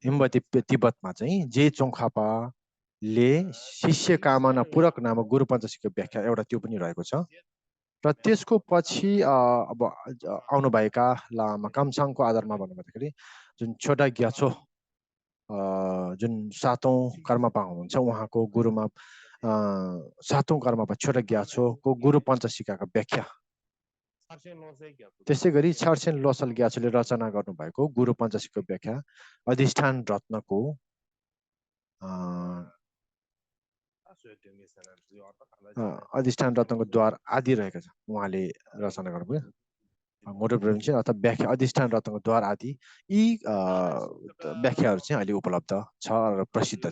हिमवती तिब्बतमा चाहिँ जे चोङखापाले शिष्य कामना पूरक नामक गुरु पञ्चशीको व्याख्या एउटा त्यो पनि रहेको छ र त्यसको पछि अब आउनुभएका लामा कामसाङको आधारमा भन्नुपर्दाखेरि जुन छोटा ग्याछो जुन 7औं कर्मपा हुनुहुन्छ उहाँको गुरुमा 7औं कर्मपा छोटा ग्याछोको गुरु पञ्चशिकाको व्याख्या त्यसै गरी छार्सेन लोसल ग्याछोले रचना गर्नुभएको गुरु पञ्चशीको व्याख्या अधिष्ठान रत्नको द्वार आदि रहेको छ उहाँले रचना गर्नुभयो मोटो प्रोभिन्स अथवा व्याख्या अधिष्ठान रत्नको द्वार आदि यी व्याख्याहरू चाहिँ अहिले उपलब्ध छ र प्रसिद्ध छ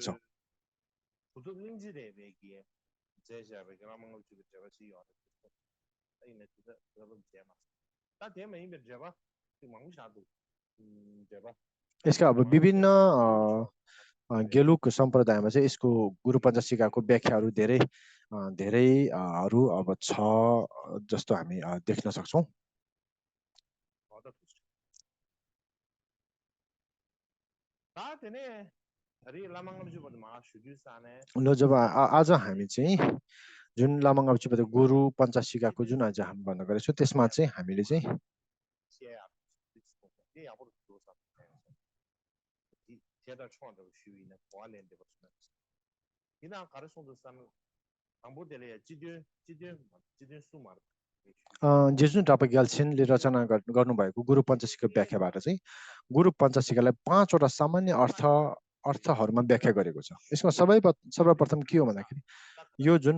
यसका अब विभिन्न गेलुक सम्प्रदायमा चाहिँ यसको गुरु पञ्चशिकाको व्याख्याहरू धेरैहरू अब छ जस्तो हामी देख्न सक्छौँ ल जब आज हामी चाहिँ जुन लामाङाबजुबाट गुरु पञ्चशिकाको जुन आज हामी भन्न गरेको छौँ त्यसमा चाहिँ हामीले चाहिँ जेजुन टापा ग्याल्छिनले रचना गर्नुभएको गुरु पञ्चशीको व्याख्याबाट चाहिँ गुरु पञ्चशिकालाई 5 वटा सामान्य अर्थहरूमा व्याख्या गरेको छ यसमा सर्वप्रथम के हो भन्दाखेरि यो जुन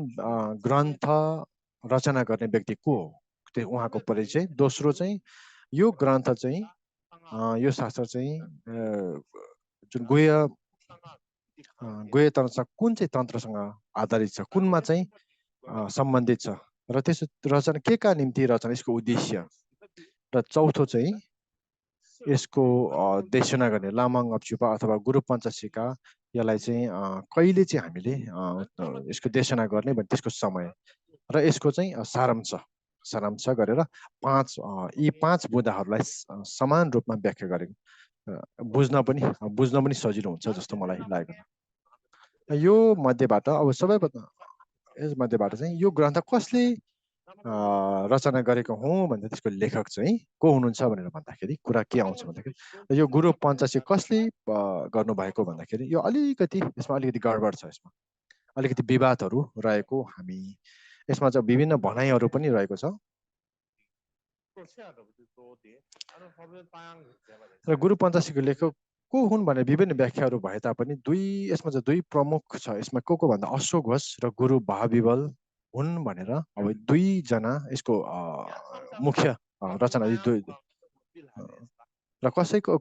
ग्रन्थ रचना गर्ने व्यक्ति को हो त्यो उहाँको परिचय दोस्रो चाहिँ यो ग्रन्थ चाहिँ यो शास्त्र चाहिँ जुन गोय तन्त्र कुन चाहिँ तन्त्रसँग आधारित छ कुनमा चाहिँ सम्बन्धित छ र त्यस रचना के का निम्ति रचना यसको उद्देश्य र चौथो चाहिँ यसको देशना गर्ने लामाङ अप्चुपा अथवा गुरु पञ्चशिका यसलाई चाहिँ कहिले चाहिँ हामीले यसको देशना गर्ने भने त्यसको समय र यसको चाहिँ सारांश गरेर यी 5 बुँदाहरूलाई समान रूपमा व्याख्या गरेको बुझ्न पनि सजिलो हुन्छ जस्तो मलाई लागेको यो मध्येबाट अब यसमध्येबाट चाहिँ यो ग्रन्थ कसले रचना गरेको हुँ भन्दा त्यसको लेखक चाहिँ को हुनुहुन्छ भनेर भन्दाखेरि कुरा के आउँछ भन्दाखेरि यो गुरु पञ्चशी कसले गर्नुभएको भन्दाखेरि यो यसमा अलिकति गडबड छ यसमा अलिकति विवादहरू रहेको हामी यसमा चाहिँ विभिन्न भनाइहरू पनि रहेको छ र गुरु पञ्चशीको लेखक को हुन् भने विभिन्न व्याख्याहरू भए तापनि यसमा चाहिँ दुई प्रमुख छ यसमा को भन्दा अशोक घोष र गुरु महाबिबल हुन् भनेर अब 2 जना यसको मुख्य रचना र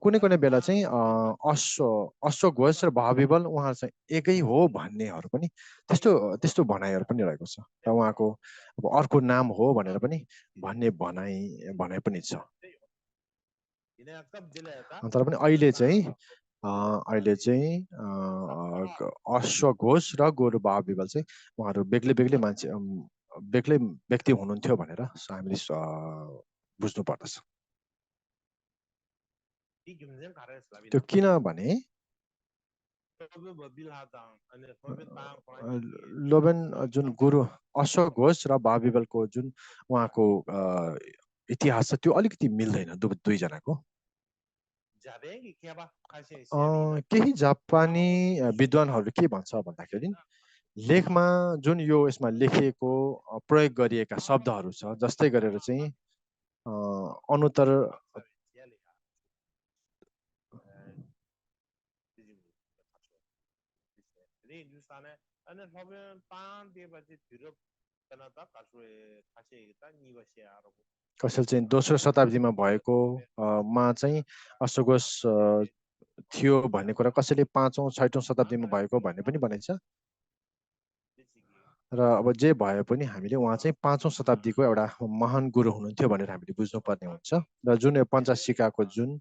कुनै बेला चाहिँ अशोक घोष र महाबिबल उहाँहरू चाहिँ एकै हो भन्नेहरू पनि त्यस्तो भनाइहरू पनि रहेको छ र उहाँको अब अर्को नाम हो भनेर पनि भन्ने भनाइ पनि छ तर पनि अहिले चाहिँ अशोक घोष र गुरु महाबिबल चाहिँ उहाँहरू बेग्लै व्यक्ति हुनुहुन्थ्यो भनेर हामीले बुझ्नु पर्दछ त्यो किनभने लोबेन जुन गुरु अशोक घोष र महाबिबलको जुन उहाँको इतिहास छ त्यो अलिकति मिल्दैन दुई जनाको केही जापानी विद्वानहरूले के भन्छ भन्दाखेरि लेखमा जुन यसमा लेखिएको प्रयोग गरिएका शब्दहरू छ जस्तै गरेर चाहिँ अनुत्तर कसैले चाहिँ दोस्रो शताब्दीमा भएको मा चाहिँ अशोक घोष थियो भन्ने कुरा कसैले 5औं 6औं शताब्दीमा भएको भन्ने पनि भनिन्छ र अब जे भए पनि हामीले उहाँ चाहिँ 5औं शताब्दीको एउटा महान गुरु हुनुहुन्थ्यो भनेर हामीले बुझ्नुपर्ने हुन्छ र जुन यो पञ्चशिकाको जुन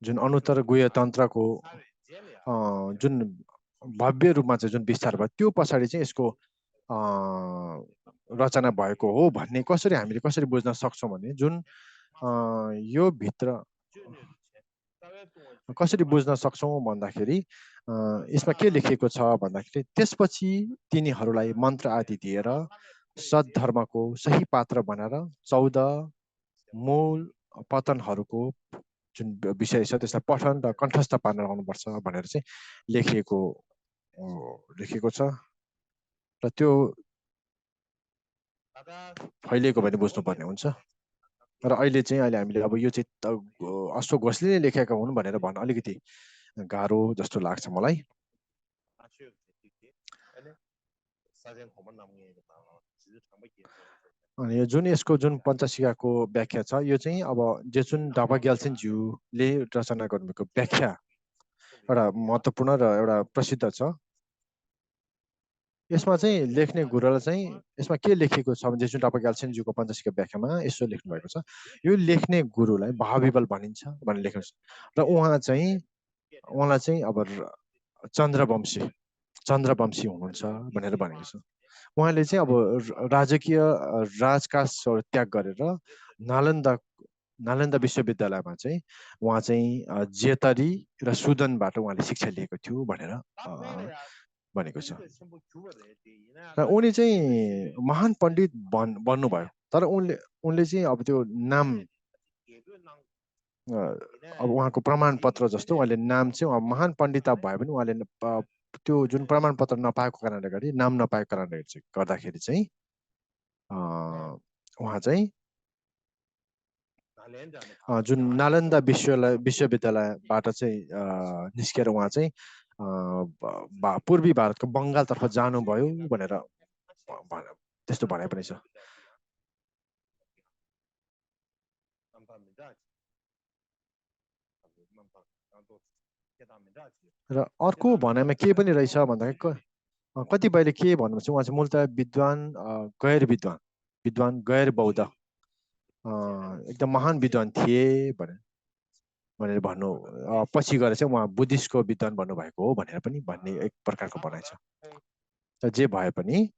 जुन अनुत्तर गुह्य तन्त्रको जुन भव्य रूपमा चाहिँ जुन विस्तार भयो त्यो पछाडि चाहिँ यसको रचना भएको हो भन्ने हामीले कसरी बुझ्न सक्छौँ भने जुन यो भित्र कसरी बुझ्न सक्छौँ भन्दाखेरि यसमा के लेखिएको छ भन्दाखेरि त्यसपछि तिनीहरूलाई मन्त्र आदि दिएर सद्धर्मको सही पात्र बनाएर 14 मूल पतनहरूको जुन विषय छ त्यसलाई पठन र कण्ठस्थ पार्न लगाउनुपर्छ भनेर चाहिँ लेखिएको छ र त्यो फैलिएको भने बुझ्नुपर्ने हुन्छ र अहिले हामीले अब यो चाहिँ अशोक घोषले नै लेखेका हुन् भनेर भन्न अलिकति गाह्रो जस्तो लाग्छ मलाई। अनि यो जुन यसको जुन पञ्चसिकाको व्याख्या छ यो चाहिँ अब जेसुन डापा ग्याल्सेन ज्यूले रचना गर्नुभएको व्याख्या एउटा महत्त्वपूर्ण र एउटा प्रसिद्ध छ। यसमा चाहिँ लेख्ने गुरुलाई चाहिँ यसमा के लेखेको छ भने जेसुन डापा ग्याल्सेन ज्यूको पञ्चसिका व्याख्यामा यसो लेख्नु भएको छ, यो लेख्ने गुरुलाई महाबिबल भनिन्छ भनेर लेख्नु छ र उहाँलाई चाहिँ अब चन्द्रवंशी हुनुहुन्छ भनेर भनेको छ। उहाँले चाहिँ अब राजकीय राजकाजहरू त्याग गरेर नालन्दा विश्वविद्यालयमा चाहिँ उहाँ चाहिँ जेतरी र सुदनबाट उहाँले शिक्षा लिएको थियो भनेर भनेको छ र उनी चाहिँ महान पण्डित बन्नुभयो। तर उनले चाहिँ अब त्यो नाम अब उहाँको प्रमाणपत्र जस्तो उहाँले नाम चाहिँ महान पण्डिता भयो भने उहाँले त्यो जुन प्रमाणपत्र नपाएको कारणले गर्दा नाम नपाएको कारणले गर्दाखेरि चाहिँ उहाँ चाहिँ जुन नालन्दा विश्वविद्यालयबाट चाहिँ निस्केर उहाँ चाहिँ पूर्वी भारतको बङ्गालतर्फ जानुभयो भनेर त्यस्तो भने पनि छ। र अर्को भनाइमा के पनि रहेछ भन्दाखेरि कतिपयले के भन्नुहुन्छ उहाँ चाहिँ मूलतः विद्वान गैर बौद्ध एकदम महान विद्वान थिए भनेर भन्नु पछि गएर चाहिँ उहाँ बुद्धिस्टको विद्वान भन्नुभएको हो भनेर पनि भन्ने एक प्रकारको भनाइ छ। जे भए पनि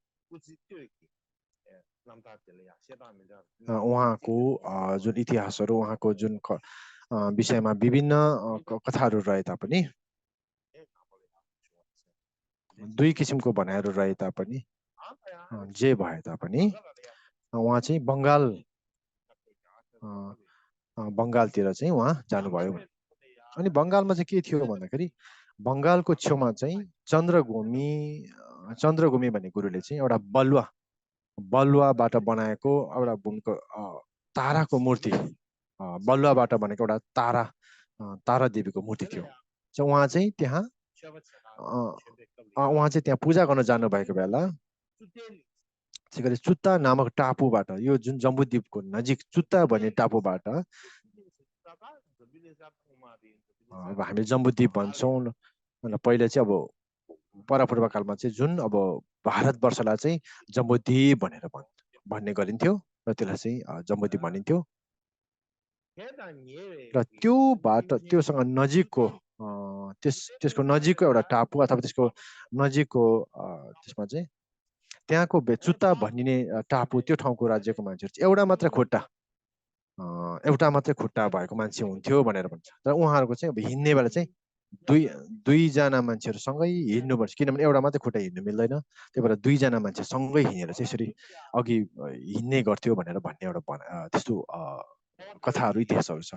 उहाँको जुन इतिहासहरू उहाँको जुन विषयमा विभिन्न कथाहरू रहे तापनि दुई किसिमको भनाइहरू रहे तापनि जे भए तापनि उहाँ चाहिँ बङ्गालतिर चाहिँ उहाँ जानुभयो। अनि बङ्गालमा चाहिँ के थियो भन्दाखेरि बङ्गालको छेउमा चाहिँ चन्द्रगुमी भन्ने गुरुले चाहिँ एउटा बलुवाबाट बनाएको एउटा उनको ताराको मूर्ति बलुवाबाट बनेको एउटा तारा देवीको मूर्ति थियो। उहाँ चाहिँ त्यहाँ पूजा गर्न जानुभएको बेला चुत्ता नामक टापुबाट यो जुन जम्बूद्वीपको नजिक चुत्ता भन्ने टापुबाट अब हामी जम्बूद्वीप भन्छौँ पहिला चाहिँ अब परापूर्वकालमा चाहिँ जुन अब भारतवर्षलाई चाहिँ जम्बूद्वीप भनेर भन्ने गरिन्थ्यो र त्यसलाई चाहिँ जम्बूद्वीप भनिन्थ्यो र त्योसँग नजिकको त्यसको नजिकको एउटा टापु अथवा त्यसको नजिकको त्यसमा चाहिँ त्यहाँको चुत्ता भनिने टापु त्यो ठाउँको राज्यको मान्छेहरू एउटा मात्रै खुट्टा भएको मान्छे हुन्थ्यो भनेर भन्छ। र उहाँहरूको चाहिँ अब हिँड्ने बेला चाहिँ दुईजना मान्छेहरू सँगै हिँड्नुपर्छ किनभने एउटा मात्रै खुट्टा हिँड्नु मिल्दैन, त्यही भएर दुईजना मान्छे सँगै हिँडेर चाहिँ यसरी अघि हिँड्ने गर्थ्यो भनेर भन्ने एउटा त्यस्तो कथाहरू इतिहासहरू छ।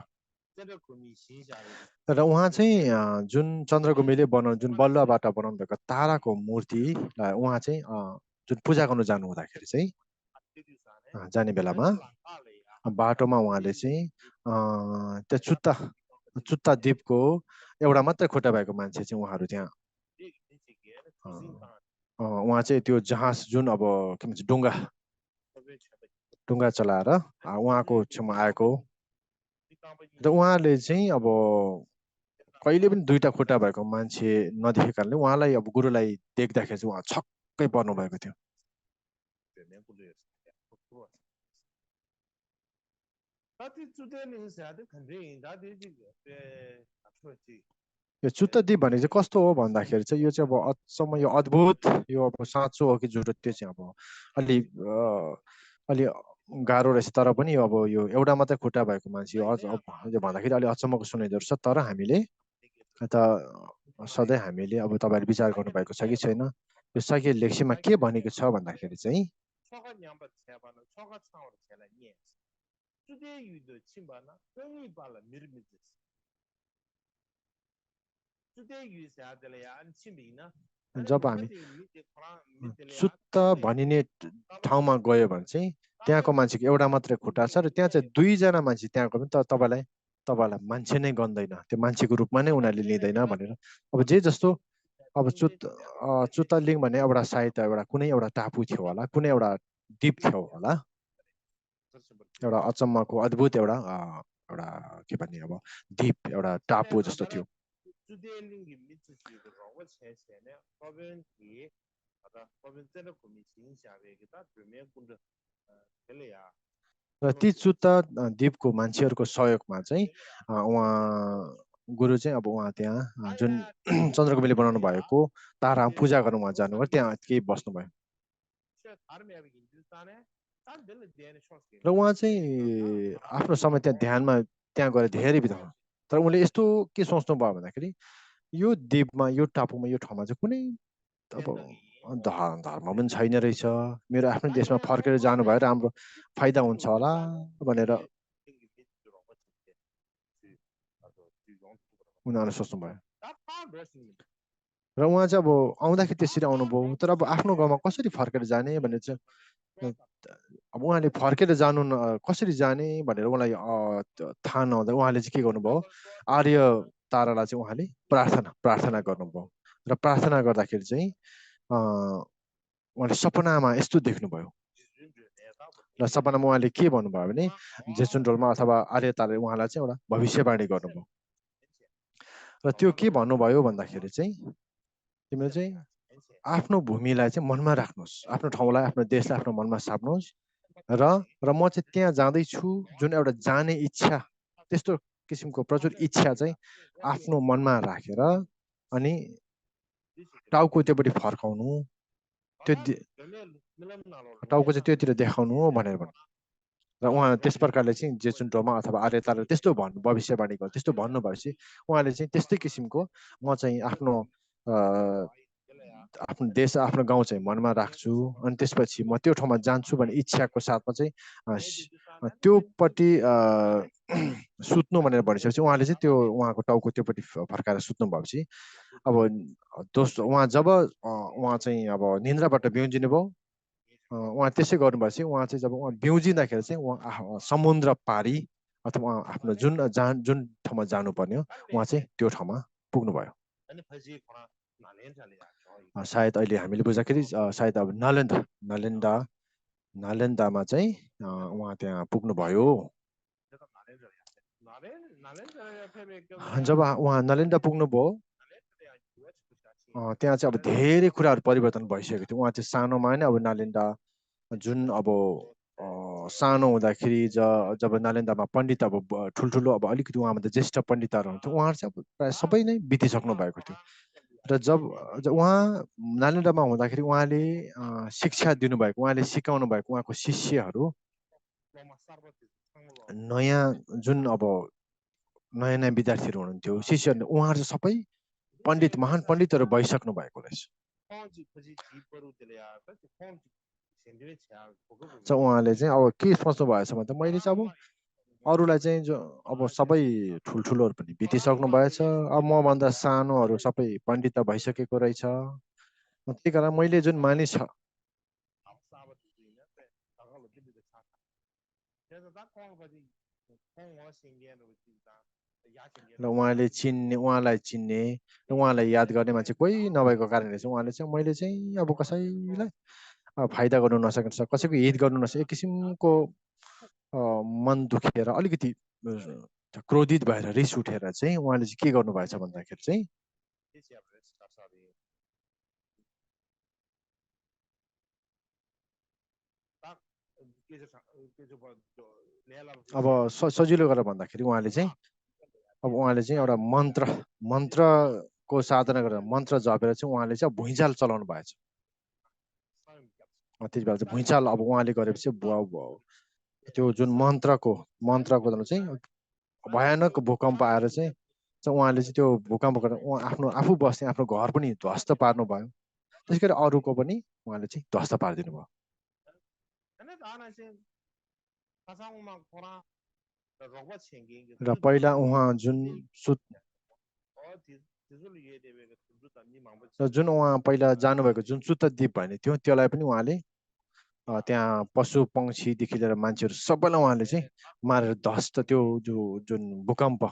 र उहाँ चाहिँ जुन चन्द्रगुमीले जुन बलुवाबाट बनाउनु भएको ताराको मूर्तिलाई उहाँ चाहिँ जुन पूजा गर्नु जानु हुँदाखेरि चाहिँ जाने बेलामा बाटोमा उहाँले चाहिँ त्यो चुत्ता द्वीपको एउटा मात्रै खुट्टा भएको मान्छे चाहिँ उहाँहरू त्यहाँ उहाँ चाहिँ त्यो जहाज जुन अब के भन्छ डुङ्गा चलाएर उहाँको छेउमा आएको र उहाँले चाहिँ अब कहिले पनि दुईटा खुट्टा भएको मान्छे नदेखेको कारणले उहाँलाई अब गुरुलाई देख्दाखेरि चाहिँ उहाँ छक्कै पर्नु भएको थियो। 되면 그래요. 그거. 다들 주대는 사도 근데 다들 지금 앞서지. यो जुत्ता दिप भने चाहिँ कस्तो हो भन्दाखेरि चाहिँ यो चाहिँ अब अचम्म यो अद्भुत यो अब साँचो हो कि जुरो त्यो चाहिँ अब अलि अलि गाह्रो रहेछ तर पनि यो अब यो एउटा मात्रै खुट्टा भएको मान्छे यो भन्दाखेरि अलि अचम्मको सुनाइदो रहेछ तर हामीले त सधैँ हामीले अब तपाईँहरूले विचार गर्नुभएको छ कि छैन यो साइकल लेक्सीमा के भनेको छ भन्दाखेरि चाहिँ जब हामी जुत्ता भनिने ठाउँमा गयो भने चाहिँ त्यहाँको मान्छेको एउटा मात्रै खुट्टा छ र त्यहाँ चाहिँ दुईजना मान्छे त्यहाँको पनि तपाईँलाई मान्छे नै गन्दैन त्यो मान्छेको रूपमा नै उनीहरूले लिँदैन भनेर अब जे जस्तो अब चुत्ता लिङ भने एउटा सायद एउटा कुनै एउटा टापु थियो होला कुनै एउटा द्वीप थियो होला एउटा अचम्मको अद्भुत एउटा एउटा के भन्ने अब द्वीप एउटा टापु जस्तो थियो र ती चुत्ता द्वीपको मान्छेहरूको सहयोगमा चाहिँ उहाँ गुरु चाहिँ अब उहाँ त्यहाँ जुन चन्द्रकविले बनाउनु भएको तारा पूजा गर्नु उहाँ जानुभयो त्यहाँ केही बस्नुभयो र उहाँ चाहिँ आफ्नो समय त्यहाँ ध्यानमा त्यहाँ गएर धेरै बिताउनु तर उनले यस्तो के सोच्नु भयो भन्दाखेरि यो द्वीपमा यो टापुमा यो ठाउँमा चाहिँ कुनै अब धर्म पनि छैन रहेछ मेरो आफ्नै देशमा फर्केर जानु भएर हाम्रो फाइदा हुन्छ होला भनेर उनीहरूले सोच्नु भयो र उहाँ चाहिँ अब आउँदाखेरि त्यसरी आउनुभयो तर अब आफ्नो गाउँमा कसरी फर्केर जाने भनेर चाहिँ अब उहाँले फर्केर जानु कसरी जाने भनेर उहाँलाई थाहा नहुँदा उहाँले चाहिँ के गर्नुभयो आर्य तारालाई चाहिँ उहाँले प्रार्थना गर्नुभयो र प्रार्थना गर्दाखेरि चाहिँ उहाँले सपनामा यस्तो देख्नुभयो र सपनामा उहाँले के भन्नुभयो भने जेसुन्डोलमा अथवा आर्य ताराले उहाँलाई चाहिँ एउटा भविष्यवाणी गर्नुभयो र त्यो के भन्नुभयो भन्दाखेरि चाहिँ तिमीले चाहिँ आफ्नो भूमिलाई चाहिँ मनमा राख्नुहोस् आफ्नो ठाउँलाई आफ्नो देशलाई आफ्नो मनमा साप्नुहोस् र म चाहिँ त्यहाँ जाँदैछु जुन एउटा जाने इच्छा त्यस्तो किसिमको प्रचुर इच्छा चाहिँ आफ्नो मनमा राखेर अनि टाउको त्योपट्टि फर्काउनु त्यो टाउको चाहिँ त्योतिर देखाउनु हो भनेर भन्नु र उहाँ त्यस प्रकारले चाहिँ जेचुन्टोमा अथवा आर्य तारा त्यस्तो भन्नु भविष्यवाणी गर्नु त्यस्तो भन्नुभएपछि उहाँले चाहिँ त्यस्तै किसिमको म चाहिँ आफ्नो आफ्नो देश आफ्नो गाउँ चाहिँ मनमा राख्छु अनि त्यसपछि म त्यो ठाउँमा जान्छु भन्ने इच्छाको साथमा चाहिँ त्योपट्टि सुत्नु भनेर भनिसकेपछि उहाँले चाहिँ त्यो उहाँको टाउको त्योपट्टि फर्काएर सुत्नु भएपछि अब दोस्रो उहाँ जब उहाँ चाहिँ अब निन्द्राबाट बिउजिनु भयो उहाँ त्यसै गर्नुभएपछि उहाँ चाहिँ जब उहाँ बिउजिँदाखेरि चाहिँ उहाँ समुद्र पारी अथवा आफ्नो जुन ठाउँमा जानुपर्ने हो उहाँ चाहिँ त्यो ठाउँमा पुग्नुभयो सायद अहिले हामीले बुझ्दाखेरि सायद अब नालन्दामा चाहिँ उहाँ त्यहाँ पुग्नुभयो जब उहाँ नालन्दा पुग्नुभयो त्यहाँ चाहिँ अब धेरै कुराहरू परिवर्तन भइसकेको थियो उहाँ चाहिँ सानोमा नै अब नालन्दा जुन अब सानो हुँदाखेरि जब नालन्दामा पण्डित अब ठुल्ठुलो अब अलिकति उहाँभन्दा ज्येष्ठ पण्डितहरू हुन्थ्यो उहाँहरू चाहिँ अब प्रायः सबै नै बितिसक्नु भएको थियो र जब उहाँ नालन्दामा हुँदाखेरि उहाँले शिक्षा दिनुभएको उहाँले सिकाउनु भएको उहाँको शिष्यहरू नयाँ जुन अब नयाँ विद्यार्थीहरू हुनुहुन्थ्यो शिष्यहरू उहाँहरू चाहिँ सबै महान पण्डितहरू भइसक्नु भएको रहेछ उहाँले चाहिँ अब के सोच्नु भएछ भने त मैले चाहिँ अब अरूलाई चाहिँ जो अब सबै ठुल्ठुलोहरू पनि बितिसक्नु भएछ अब मभन्दा सानोहरू सबै पण्डित भइसकेको रहेछ त्यही कारण मैले जुन मानिस छ र उहाँलाई चिन्ने र उहाँलाई याद गर्ने मान्छे कोही नभएको कारणले चाहिँ उहाँले चाहिँ मैले चाहिँ अब कसैलाई फाइदा गर्नु नसकेको कसैको हित गर्नु नसके एक किसिमको मन दुखेर अलिकति क्रोधित भएर रिस उठेर चाहिँ उहाँले चाहिँ के गर्नुभएछ भन्दाखेरि चाहिँ अब सजिलो गरेर भन्दाखेरि उहाँले चाहिँ अब उहाँले चाहिँ एउटा मन्त्रको साधना गरेर मन्त्र जपेर चाहिँ उहाँले चाहिँ भुइँचाल चलाउनु भएछ। त्यति बेला चाहिँ भुइँचाल अब उहाँले गरेपछि त्यो जुन मन्त्रको चाहिँ भयानक भूकम्प आएर चाहिँ उहाँले चाहिँ त्यो भूकम्प गरेर उहाँ आफू बस्ने आफ्नो घर पनि ध्वस्त पार्नु भयो। त्यसै गरी अरूको पनि उहाँले चाहिँ ध्वस्त पारिदिनु भयो। र पहिला उहाँ जुन उहाँ पहिला जानुभएको जुन सुत्त द्वीप भन्ने थियो त्यसलाई पनि उहाँले त्यहाँ पशु पंक्षीदेखि लिएर मान्छेहरू सबैलाई उहाँले चाहिँ मारेर ध्वस्त त्यो जुन भूकम्प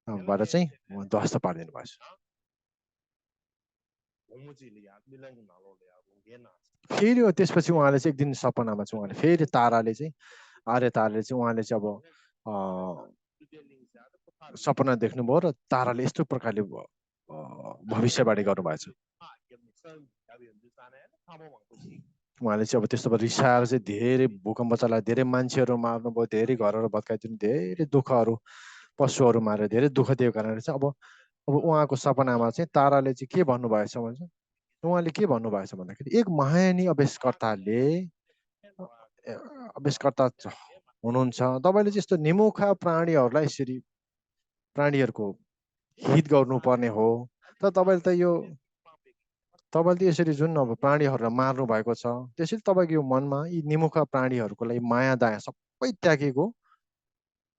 बाट चाहिँ ध्वस्त पारिदिनु भएछ। फेरि त्यसपछि उहाँले चाहिँ एक दिन सपनामा चाहिँ उहाँले फेरि ताराले चाहिँ आर्य ताराले चाहिँ उहाँले चाहिँ अब सपना देख्नुभयो र ताराले यस्तो प्रकारले भविष्यवाणी गर्नुभएछ। उहाँले चाहिँ अब त्यस्तो रिसाएर चाहिँ धेरै भूकम्प चलाएर धेरै मान्छेहरू मार्नुभयो, धेरै घरहरू भत्काइदिनु, धेरै दुःखहरू पशुहरू मारेर धेरै दुःख दिएको कारणले चाहिँ अब उहाँको सपनामा चाहिँ ताराले चाहिँ के भन्नुभएछ भन्छ, उहाँले के भन्नुभएछ भन्दाखेरि एक महायानी अभ्यासकर्ता हुनुहुन्छ, तपाईँले चाहिँ यस्तो निमुखा प्राणीहरूलाई यसरी प्राणीहरूको हित गर्नुपर्ने हो, तर तपाईँले त यसरी जुन अब प्राणीहरूलाई मार्नु भएको छ, त्यसैले तपाईँको यो मनमा यी निमुखा प्राणीहरूको लागि माया दया सबै त्यागेको,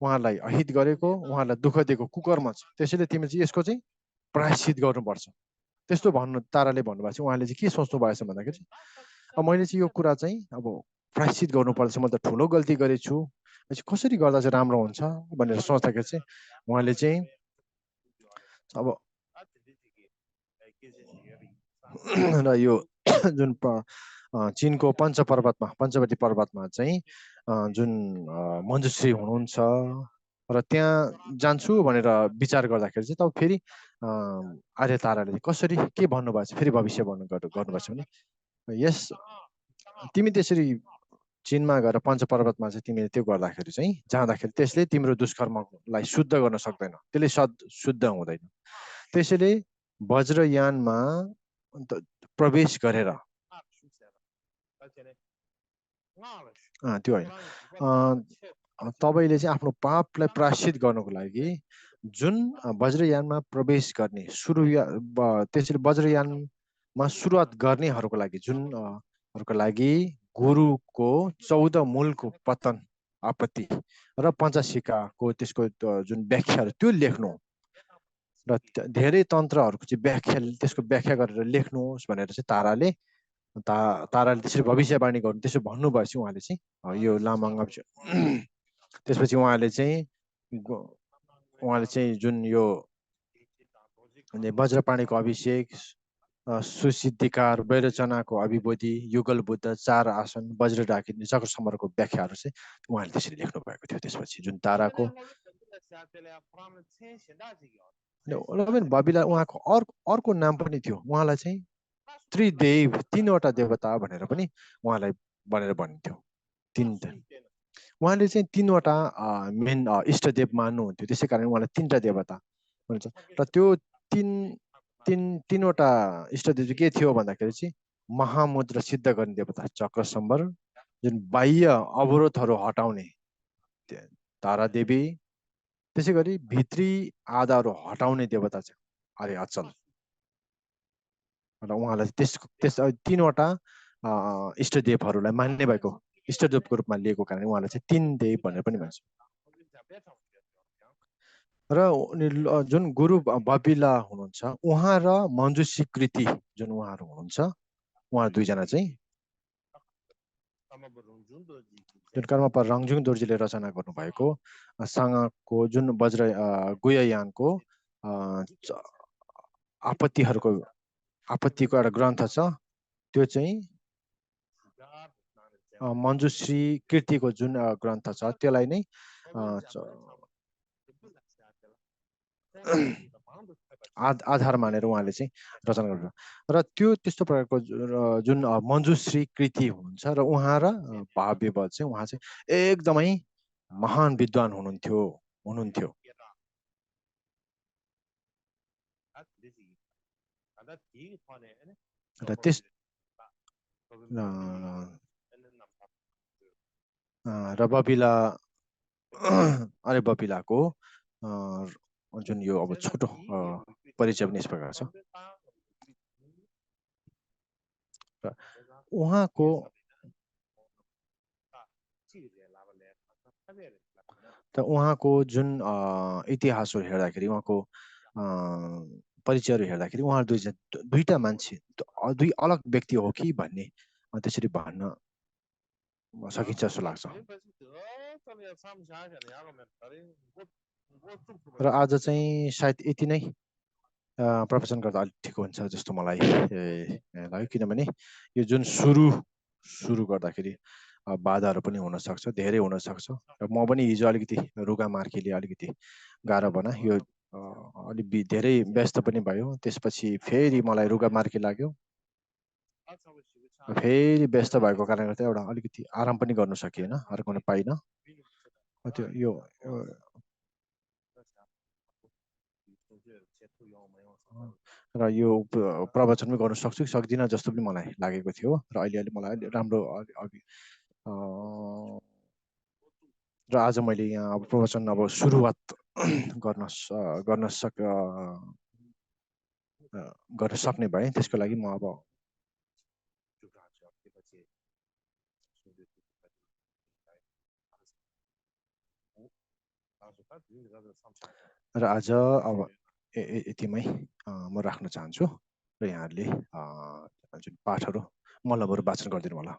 उहाँलाई अहित गरेको, उहाँलाई दुःख दिएको कुकर्म छ, त्यसैले तिमी चाहिँ यसको चाहिँ प्रायश्चित गर्नुपर्छ। त्यस्तो ताराले भन्नुभएको छ। उहाँले चाहिँ के सोच्नु भएछ भन्दाखेरि अब मैले चाहिँ यो कुरा चाहिँ अब प्रायश्चित गर्नुपर्छ, म त ठुलो गल्ती गरेछु, कसरी गर्दा चाहिँ राम्रो हुन्छ भनेर सोच्दाखेरि चाहिँ उहाँले चाहिँ अब र यो जुन चीनको पञ्चवटी पर्वतमा चाहिँ जुन मञ्जुश्री हुनुहुन्छ र त्यहाँ जान्छु भनेर विचार गर्दाखेरि चाहिँ तब फेरि आर्य ताराले कसरी के भन्नुभएको छ फेरि भविष्य गर्नुभएको छ भने, यस तिमी त्यसरी चीनमा गएर पञ्चपर्वतमा चाहिँ तिमीले त्यो गर्दाखेरि चाहिँ जाँदाखेरि त्यसले तिम्रो दुष्कर्मलाई शुद्ध गर्न सक्दैन, त्यसले शुद्ध हुँदैन। त्यसैले वज्रयानमा प्रवेश गरेर त्यो होइन, तपाईँले चाहिँ आफ्नो पापलाई प्रायश्चित गर्नको लागि जुन वज्रयानमा प्रवेश गर्ने त्यसैले वज्रयानमा सुरुवात गर्नेहरूको लागि जुनहरूको लागि गुरुको 14 मूलको पतन आपत्ति र पञ्चशिखाको त्यसको जुन व्याख्याहरू त्यो लेख्नु र धेरै तन्त्रहरूको चाहिँ त्यसको व्याख्या गरेर लेख्नुहोस् भनेर चाहिँ ताराले त्यसरी भविष्यवाणी गर्नु त्यसो भन्नुभएपछि उहाँले चाहिँ यो लामाङ त्यसपछि उहाँले चाहिँ जुन यो वज्रपाणीको अभिषेक, सुसिद्धिकार, वैरचनाको अभिबोधि, युगल बुद्ध, 4 आसन, वज्र डाकिनी, चक्र समरको व्याख्याहरू चाहिँ उहाँले त्यसरी लेख्नु भएको थियो। त्यसपछि जुन ताराको बबिला उहाँको अर्को नाम पनि थियो, उहाँलाई चाहिँ त्रिदेव 3वटा देवता भनेर पनि उहाँलाई भनेर भनिन्थ्यो। उहाँले चाहिँ 3वटा मेन इष्टदेव मान्नुहुन्थ्यो, त्यसै कारण उहाँलाई 3टा देवता भन्छ। र त्यो 3वटा इष्टदेव के थियो भन्दाखेरि चाहिँ महामुद्रा सिद्ध गर्ने देवता चक्र सम्बर, जुन बाह्य अवरोधहरू हटाउने तारादेवी, त्यसै गरी भित्री आधाहरू हटाउने देवता चाहिँ आर्य अचल। र उहाँलाई त्यस 3वटा इष्टदेवहरूलाई मान्ने भएको इष्टदेवको रूपमा लिएको कारण उहाँलाई चाहिँ 3 देव भनेर पनि भन्छ। र जुन गुरु बबिला हुनुहुन्छ उहाँ र मञ्जुश्री कृति जुन उहाँहरू हुनुहुन्छ, उहाँ 2 जना चाहिँ जुन कर्मपर रङजुङ दोर्जीले रचना गर्नुभएको सँगको जुन वज्र गुह्ययानको आपत्तिको एउटा ग्रन्थ छ, त्यो चाहिँ मञ्जुश्री कृतिको जुन ग्रन्थ छ त्यसलाई नै आधार मानेर उहाँले चाहिँ रचना गर्नु र त्यो त्यस्तो प्रकारको जुन मञ्जुश्री कृति हुन्छ र उहाँ र भाव्यवत चाहिँ उहाँ चाहिँ एकदमै महान विद्वान हुनुहुन्थ्यो र त्यस र बपिला अरे बपिलाको जुन यो अब छोटो परिचय पनि यस प्रकार छ र उहाँको जुन इतिहासहरू हेर्दाखेरि उहाँको परिचयहरू हेर्दाखेरि उहाँ दुईटा मान्छे दुई अलग व्यक्ति हो कि भन्ने त्यसरी भन्न सकिन्छ जस्तो लाग्छ र आज चाहिँ सायद यति नै प्रवचन गर्दा अलिक ठिक हुन्छ जस्तो मलाई लाग्यो किनभने यो जुन सुरु गर्दाखेरि बाधाहरू पनि हुन सक्छ धेरै हुन सक्छ र म पनि हिजो अलिकति रुगा मार्कीले अलिकति गाह्रो बना यो अलि धेरै व्यस्त पनि भयो त्यसपछि फेरि मलाई रुगा मार्की लाग्यो फेरि व्यस्त भएको कारणले गर्दा एउटा अलिकति आराम पनि गर्न सकिएन अर्को पाइन त्यो यो र यो प्रवचन पनि गर्न सक्छु कि सक्दिनँ जस्तो पनि मलाई लागेको थियो र अहिले मलाई राम्रो र आज मैले यहाँ अब प्रवचन अब सुरुवात गर्न सक्ने भए त्यसको लागि म अब र आज अब यतिमै म राख्न चाहन्छु र यहाँहरूले जुन पाठहरू मल्लमहरू वाचन गरिदिनु होला।